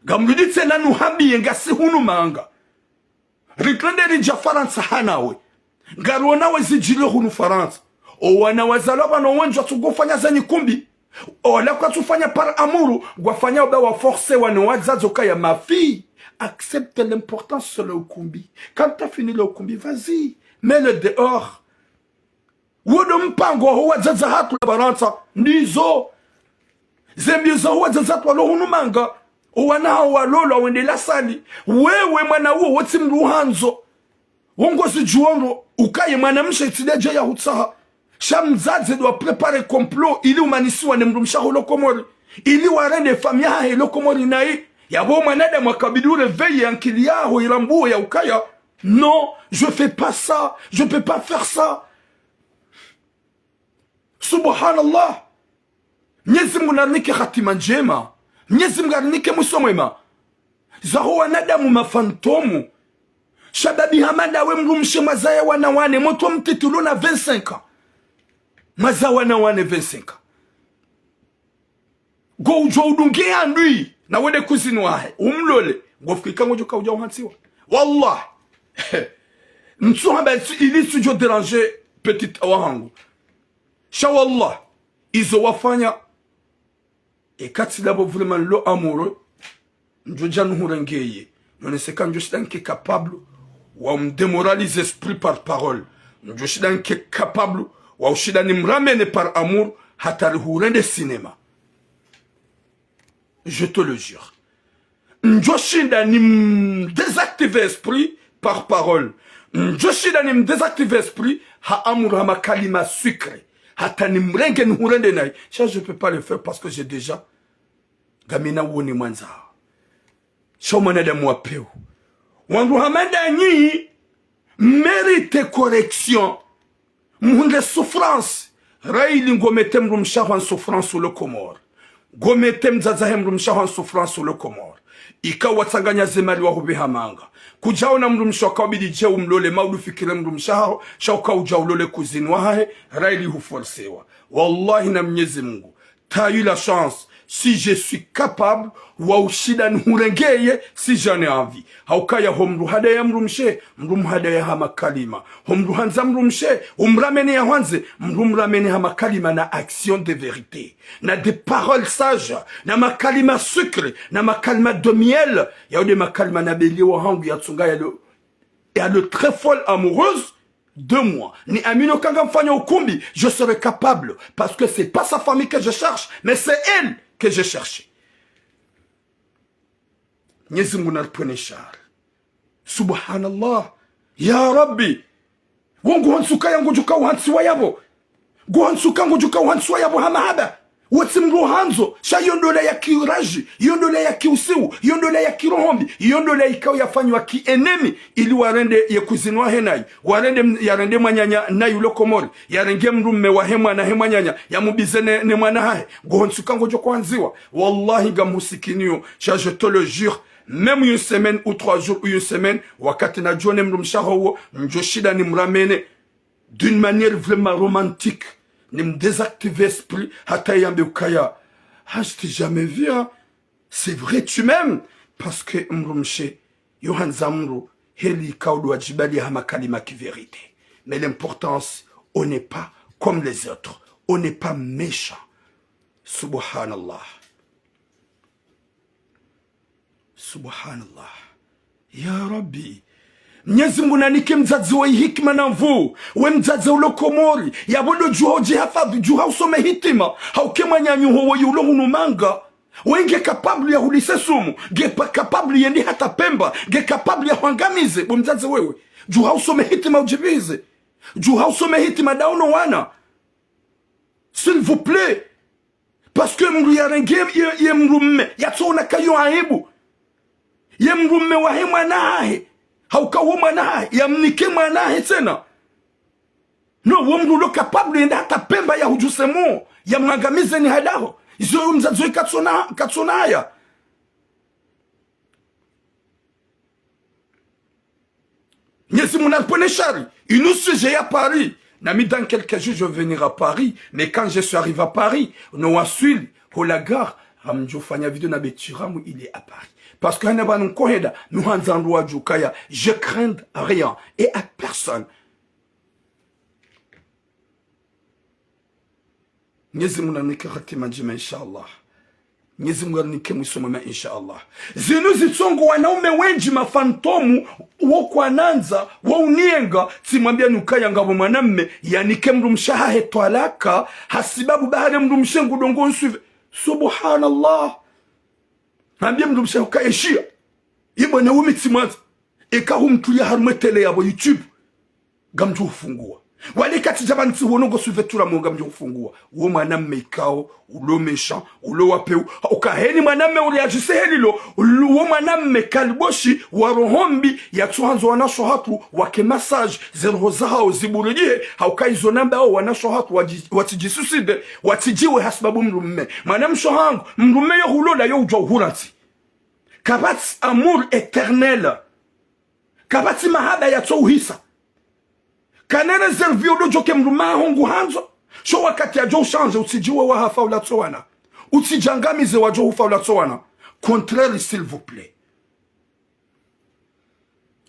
Ngamridi tsena nuhambiye ngasi hunu manga. Ritrende ridja Farantsa hanawe. Ngariona we zidjilio hunu Farantsa. O wana wazalwa pvanu wendji watsugofanya za nyikumbi. Ola kwatsufanya par amour, ngwafanya uba wa forcer wana wadzadze ukaya ma fille, accepte l'importance sur le ukumbi. Quand t'as fini le ukumbi, vas-y, mets-le dehors. Wo ndo mpango waho wadzadze wahatru la Farantsa, ndizo. Zembi zaho wadzadze wahatru walo hunu manga, owana hawo walolwa wende lasali. Wewe mwana wo, wo tsi mdru uhandzo. Wo ngozidjuo ndro, ukaye mwanamshe tsi de dje ya hutsaha. Sha mdzadze ndo wa préparer complot ili umanisiwa ne mdrumshe waho lo Komori. Ili warende famille yahahe lo Komori nayi. Yapvo mwanadamu akabidi uréveiller ankili yaho irambuo ya ukaya. Non, je fais pas ça, je peux pas faire ça. Subhanallah. Mnyezi Mngu narinike hatima ndjema. Mnyezi Mngu arinike mwiso mwema. Zaho wanadamu ma fantôme. Shababi hama ndawe mdrumshe mwazaya wana wane, mwana mtiti ulo na vingt-cinq ans. Mwazaya wana wane vingt-cinq ans. Ngo udjo udunge handui, na wende cousine wahe, umlole, ngofikiri ka ngodjo ka udja uhantsiwa. Wallah. Ntsu hamba tsi, ili tsudjo déranger petite wahangu. Sha wallah, izo wafanya, eka tsi ndapvo vraiment lo amoureux, ndjo dja nuhurengeye. Nonese ka ndjo shinda nike capable wa umdémoraliser esprit par parole. Ndjo shinda nike capable wa ushinda nimramener par amour hata rihurende cinéma. Je te le jure. Ndjo shinda nimdésactiver esprit par parole. Ndjo shinda nimdésactiver esprit ha amour, ha makalima sucré. Hata nimrenge nihurende nayi. Ça, je peux pas le faire parce que j'ai déjà ngamina wone mwandza. Sha mwanadamu wa pewu. Wandru hama ndanyi, mérite correction. Mhundre souffrance. Rahili ngo mettre mdrumshe waho en souffrance ulo Komori. Ngo mettre mdzadze wahe mdrumshe waho en souffrance ulo Komori. Ika watsanganya ze mali wahupveha manga. Kudjaona mdrumshe waho ka ubidi dje umlole, ma udu fikire mdrumshe waho, sha uka udja ulole cousine wahahe, rahili huforcewa. Wallahi na Mnyezi Mngu. T'as eu la chance. Si je suis capable, wa ushinda nihurengeye, si j'en ai envie. Ha ukaya ho mdru hadaya mdrumshe, mdru mhadaya ha makalima. Ho mdru handza mdrumshe, umramenea hwandze, mdru mramenea ha makalima na action de vérité. Na des paroles sages, na makalima sucré, na makalima de miel, ya ude makalima na beli wahangu ya tsunga ya le, ya le très folle amoureuse, de moi. Ni amino ka ngamfanya ukumbi, je serai capable. Parce que c'est pas sa famille que je cherche, mais c'est elle que je cherche. Mnyezi Mngu naripvwene shari. Subhanallah. Ya Rabbi. Wo nguhantsuka ya ngodjo ka uhantsiwa yapvo. Nguhantsuka ngodjo ka uhantsiwa yapvo ha mahaba. Wo tsi mdru uhandzo, sha iyo ndola ya kiraji, iyo ndola ya kiusiu, iyo ndola ya kiroho mbi, iyo ndola ikao yafanywa ki ennemi, ili warende ye cousine wahe nayi, warende m-, yarende mwananya nayi ulo Komori, yarenge mdrume wahe mwana he mwananya, yamubize ne, ne mwana hahe, nguhantsuka ngodjo ka uhandziwa. Wallahi ngamhusikiniyo, sha je te le jure, Même une semaine ou trois jours ou une semaine, wakati nadjo ona mdrumshe waho uwo, ndjo shinda nimramene d'une manière vraiment romantique, nimdésactive esprit, hata yambe ukaya: ah, je t'ai jamais vu, hein. C'est vrai, tu m'aimes. Parce que mdrumshe yo handza mdru heli ikao ndo wadjibali hama kalima ki vérité. Mais l'importance, on n'est pas comme les autres. On n'est pas méchant. Subhanallah. Subhanallah. Ya Rabbi. Mnyezi Mungu nanike mdzadze wa hikima na nvuu. We mdzadze ulo Komori, yapvo ndo djuha udjihafadhwi, djuha usome hitima. Hauka mwananyaho woyi ulo hunu manga, we nge capable ya hulise sumu, nge pa-, capable yende hata Pemba, nge capable ya hwangamize, bo mdzadze wewe. Djuha usome hitima udjipvize. Djuha usome hitima ndawe no wana. S'il vous plaît. Parce que mdru yarenge ye, ye mdrumme, yatsoona kayo aibu. Ye mdrumme wahe mwana hahe, hauka wo mwana hahe, yamnike mwana hahe tsena. Non, wo mdru ulo capable yende hata Pemba yahudjuse mo, yamwangamize ni hadaho. Izo yo mdzadze woyi katsona, katsona haya. Mnyezi Mungu naripvwene shari. Inu sujet ya Paris. Nami dans quelques jours, je vais venir à Paris. Mais quand je suis arrivé à Paris, no waswili ho la gare, ngamdjo fanya vidéo na Betiramu, il est à Paris. Parce que hana pvanu nkohenda, mi handza ndo wadjuwe ukaya, je crains rien et à personne. Mnyezi Mungu nanike hatima ndjema, inshallah. Mnyezi Mungu nanike mwiso mwema, inshallah. Zinu zitsongo wanaume wendji mafantomu, wo kwanandza, wo unienga, tsimwambia ni ukaya ngapvo mwanamme yanike mdrumshe hahe twalaka, hasibabu bahari mdrumshe ngudjo ngo nsuive. Subhanallah. Hambie mdrumshe ukaya shia. Ibo na umi tsimwandza. Eka humtulia harumwa télé yapvo YouTube, ngamdjo hufungua. Wale kati djapvanu tsi wono ngo suive tura mo, ngamdjo hufungua. Wo mwanamme ikao ulo méchant, ulo wa peu. Hauka heni mwanamme uri adjise helilo, ulo wo mwanamme kaliboshi, wa roho mbi, yatsohandzo wanashe hatru wake massage ze roho zahao ziburudihe. Hauka izo namba hao wanashe hatru wadji-, watsidjisuicide, watsidjiwe hasibabu mdrumme. Mwanamshe hangu, mdrumme yo hulola yo udjuwa uhurantsi. Kapvatsi amour éternel. Kapvatsi mahaba yatso uhisa. Kana réserve yo ndo djo ke mdrumme haho nguhandzo, sho wakati yadjo ushanje, utsidjiwe wahafa ulatso wana. Utsidjangamize wadjo hufa ulatso wana. Contraire, s'il vous plaît.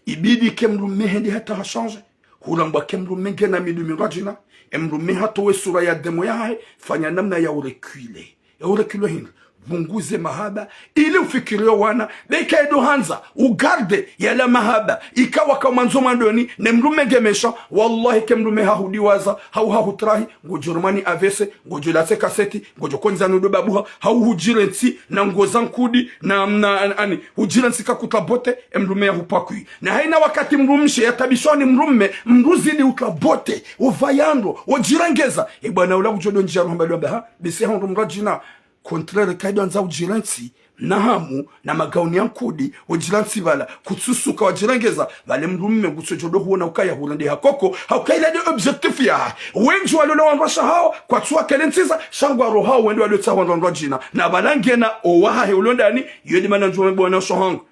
Ibidi ke mdrumme hende hata hashanje. Hurambwa ke mdrumme ngena mindru mindrwadjina. E mdrumme hatowe sura ya demo yahahe, fanya namna ya ureculer. Ya ureculer hindri? Pvunguze mahaba, ili ufikirio wana, beka edo handza ugarde yala mahaba. Ika waka mwandzo mwandoni, ne mdrumme nge méchant, wallahi ke mdrumme hahudiwaza, hau hahutrahi, ngodjo rumwa ni A V C, ngodjo latse kaseti, ngodjo kondza nudo babuha, hau hudjirentsi na ngoza nkudi, na, na, an-, ani, hudjirentsi kakutra bote, e mdrumme yahupakwi. Na haina wakati mdrumshe yatabishwa ni mdrumme, mdru zidi utra bote, uvaya ndro, udjirengeza. E bwana ula kudjo do ndjia ruhamba lwamba ha, bese ha ndro mdrwadjina. Contraire, kaido andza udjirentsi, na hamu, na magauni ya nkudi, udjirentsi pvala, kutsusuka wadjirengeza, pvale mdrumme ngutsodjo do huona ukaya hurende hakoko, hauka ila nde objectif yahahe. Wendji walola wandrwashe hao, kwatsu wakelentsiza, sha ngwarohao wende walotsaha wandrwandrwadjina, na pvala ngena owahahe ulo ndani, yo ndi mana ndjo mbe wanashe hangu.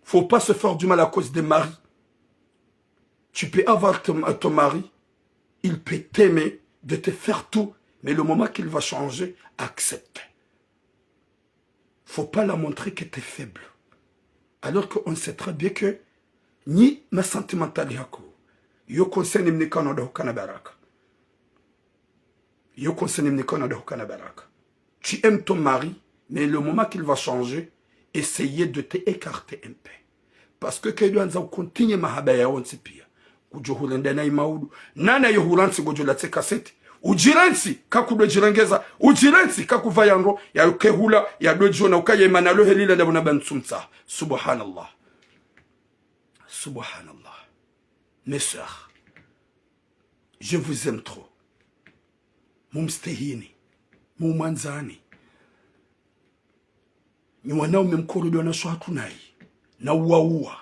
Faut pas se faire du mal à cause des maris. Tu peux avoir ton, ton mari, il peut t'aimer, de te faire tout, mais le moment qu'il va changer, accepte. Faut pas la montrer que t'es faible. Alors qu'on sait très bien que nyi ma sentimental yako. Yo conseil nimnika no ndo hukana baraka. Yo conseil nimnika no ndo hukana baraka. Tu aimes ton mari, mais le moment qu'il va changer, essayez de t'écarter un peu. Parce que kaido andza ucontinuer mahaba ya wontsi pia, ngudjo hurenda na imaudu. Nana yo hurantsi ngodjo latse kaseti. Udjirentsi, kakudo djirengeza. Udjirentsi, kakuvaya ndro, ya kehula, ya do djona, ukaya imana lo helila ndapvo na bantsumtsa. Subhanallah. Subhanallah. Mes sœurs, je vous aime trop. Mumstehini. Mumwandzani. Nyi wanaume mkorodwa na swatu nayi. Na uwa uwa.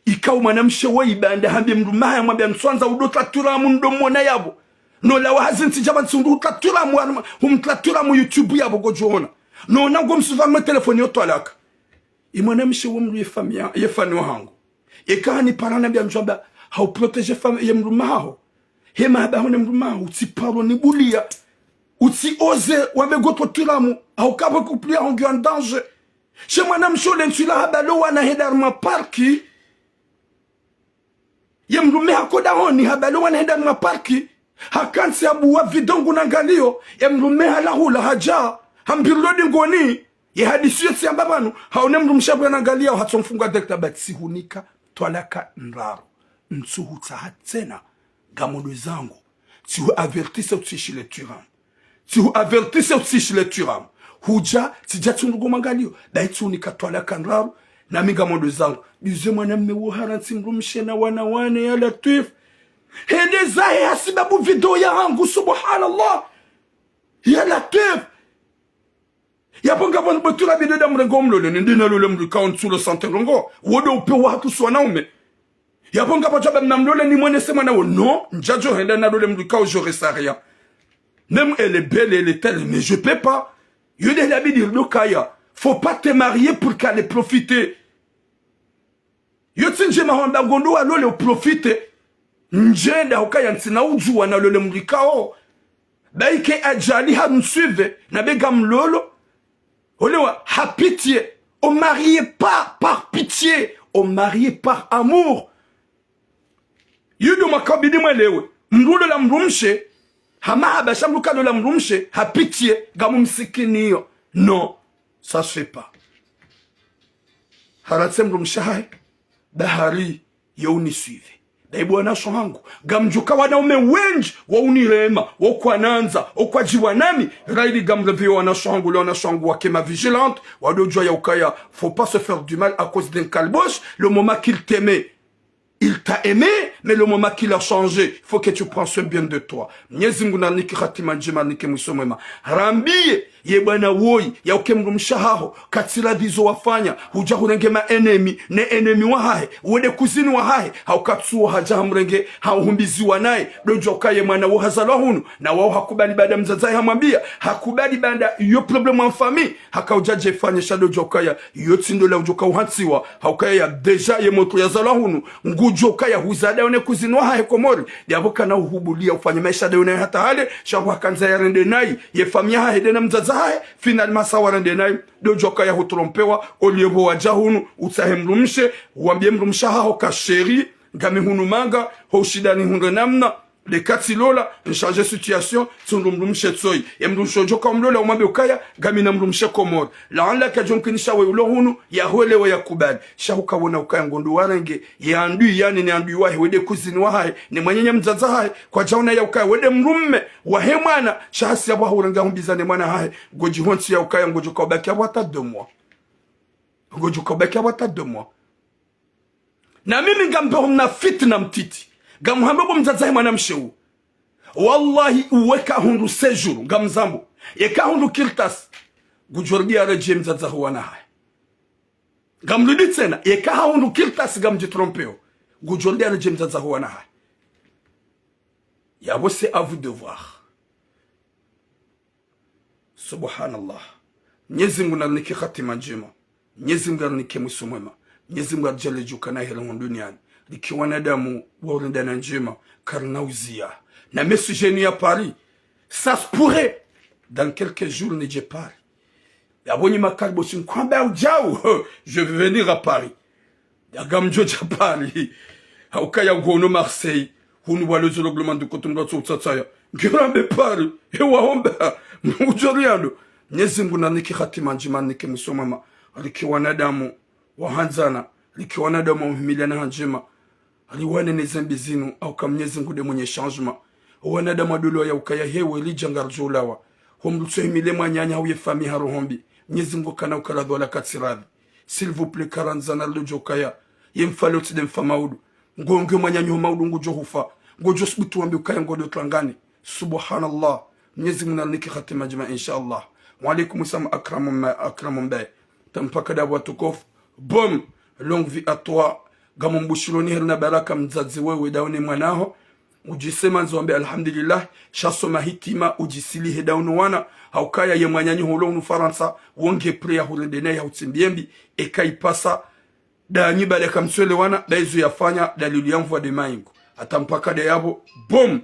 Ikao mwanamshe wa ibanda hambe mdrumme hahe mwambia ntswandza udo tlaturamu ndo mwona yapvo. No lawa hazi ntsi djapvanu ntsi udo tlaturamu, humtlaturamu YouTube yapvo ngodjo ona. No na ngo msuva mwe telefoni yo twalaka. Ye mwanamshe wo mdru ye fami ya, ye fami wahangu. Eka hanipara nambia ndjwamba, hauprotégé fami ye mdrume haho. He mahaba haho ne mdrume haho, utsiparo nibulia. Utsi osé wambe ngotro tiramu, hauka pvo couple yaho ngiyo en danger. She mwanamshe ule ntsu ila habalo wana henda harumwa parki. Ye mdrume hako dahoni, habalo wana henda harumwa parki. Hakantsi habuwa vidéo nguna angaliyo, ye mdrume halahula hadja, hambirilo dingoni, ye hadisi yo tsi yamba pvanu, haone mdrumshe hapvo yana angaliya, hatso mfunga direct, hamba tsihunika twalaka ndraru. Ntsu hutsaha tsena, ngamwendo zangu. Tsihu avertise utsishile tiramu. Tsihu avertise utsishile tiramu. Hudja, tsidja tsi ndrungu mangaliyo. Bahi tsihunika twalaka ndraru. Nami ngamwendo zangu. Dize mwanamme wo harantsi mdrumshe na wana wane ya Latwif. Hende zahe hasibabu vidéo yahangu, subhanallah. Ya Latwif. Yapvo ngapvo nibotula bidada mrenge wo mlole, nende nalole mdru ikao ntsulo sante ndrongo. Wo ndo upvewa hatru si wanaume. Yapvo ngapvo djwamba namlole nimwonese mwana wo. Non, ndjadjo henda nalole mdru ikao j'aurais ça rien. Même elle est belle, elle est telle, mais je peux pas. Yo nde hila bidi ridokaya. Faut pas te marier pour qu'elle profite. Yo tsi ndjema hwamba ngondo walole uprofite. Ndjenda hukaya ntsina udjuwa nalole mdru ikao. Bahi ke adjali hanisuive, nambe ngamlolo. Olewa, ha pitié. On marie pas par pitié. On marie par amour. Yo ndo makabidi mwelewe. Mdru ulola mdrumshe, ha mahaba sha mdru kalola mdrumshe, ha pitié, ngamumsikiniyo. Non, ça se fait pas. Haratse mdrumshe hahe, bahari, yo unisuive. Bahi bo wanashe hangu, ngamdjuka wanaume wendji, wa unirema, wa kwanandza, wa kwadjiwa nami, raili ngamrevio wanashe hangu, le wanashe hangu wake ma vigilante, wandodjuwa ya ukaya, faut pas se faire du mal à cause d'un calboche, le moment qu'il t'aimait, il t'a aimé, mais le moment qu'il a changé, il faut que tu prennes soin bien de toi. Mnyezi Mngu narinike hatima ndjema, narinike mwiso mwema. Rambiye, ye bwana woyi, ya uke mdrumshe haho, katsi radhi zo wafanya, hudja hurenge ma ennemi, ne ennemi wahahe, wende kuzini wahahe, hauka tsuwo hadja hamrenge, hauhumbiziwa naye, ndodjuwa ukaya mwana wo hazalwa hunu, na wao hakubali baada mdzadze hamwambiya, hakubali baada yo problème en famille, haka udja djefanye sha ndodjuwa ukaya, yo tsi ndola udjoka uhantsiwa, haukaya ya déjà ye motro yazalwa hunu, ngudjo ukaya huzada yone kuzini wahahe Komori, ndiyapvo kana uhubuliya ufanye maesha nde yone hata hale, sha hwakandza yarende nayi, ye famille yahahe nde na mdzadze hahe, finalement sa warende nayi, ndodjuwa ukaya hutrompewa, oliye pvo wadja hunu, utsahe mdrumshe, wambiye mdrumshe haho ka chéri, ngami hunu manga, ho ushindani hundre namna, le kati lola, nshandje situation, tsundru mdrumshe tsoyi. Ye mdrumshe udjoka umlola umwambe ukaya, ngamina mdrumshe Komori. Laala kadjomkinisha we ulo hunu, yahwelewe yakubali. Sha huka wona ukaya ngondo warenge, ye andui yani ne andui wahe, wende kuzini wahahe, ne mwananya mdzadze hahe, kwadjaona ya ukaya, wende mdrume, wahe mwana, sha hasi ya pvwa hurenge humbizane mwana hahe, ngodjihontsi ya ukaya, ngodjoka ubaki apvo hata deux mois. Ngodjoka ubaki apvo hata deux mois. Na mimi ngambeho mna fitina mtiti. Ngamhambo bo mdzadze hahe mwanamshe u. Wallahi, uweka hundru séjour, ngamzambo. Yeka hundru kartasi. Ngudjorudi yaredjeye mdzadze hahe wana hahe. Ngamrudi tsena, yeka ha hundru kartasi ngamdjitrompeo. Ngudjorudi yaredjeye mdzadze hahe wana hahe. Yapvo c'est à vous de voir. Subhanallah. Mnyezi Mngu narinike hatima ndjema. Mnyezi Mngu arinike mwiso mwema. Mnyezi Mngu aridjaanliye djuka na heri hunu duniani. Rike wanadamu wa urendana ndjema, karina uziya. Na message yenu ya Paris. Ça se pourrait. Dans quelques jours, nidje Paris. Yapvo nyi makaribu si nkwamba udjau. Je vais venir à Paris. Yaga mdjo dja Paris. Haukaya ngono Marseille. Hunu walo zolo gloma nduko tumba tso utsatsaya. Ngirambe Paris. Ewa homba. Mdjo riando. Mnyezi Mngu narinike hatima ndjema, narinike mwiso mwema. Rike wanadamu wahandzana. Rike wanadamu wahumiliana ha ndjema. Riwane ne zembi zinu, hauka Mnyezi Mngu nde mwenye changement. Wanadamu wadolowa ya ukaya hewe, lidja ngaridjo ulawa. Ho mdru tsohimile mwananya hau ye famille ha roho mbi. Mnyezi Mngu kana uka radhi wala katsi radhi. S'il vous plaît, karandzana ridodjo ukaya. Ye mfa leo tsi nde mfa maudu. Ngonge mwananya ho maudu ngudjo hufa. Ngodjo subutu wambe ukaya ngondo tlangane. Subhanallah. Mnyezi Mngu narinike hatima ndjema, inshallah. Wa alaikum salam, Akramu Ma-, Akramu Mbaye. Tampaka dabo watukufu. Boom. Longue vie à toi. Ngamumbushiloni heri na baraka mdzadze wewe daone mwanaho. Udjisema ndzo wambe alhamdulillah, sha soma hikima, udjisilihe nda unu wana, haukaya ye mwananyaho ulo unu Farantsa, wo nge prêt ya hurende naye hau tsi mbi embi, eka ipasa, nda nyi bale kamtswelewana, nda izo yafanya, dalili ya mvua nde maingu. Hata mpaka nde yapvo, boum!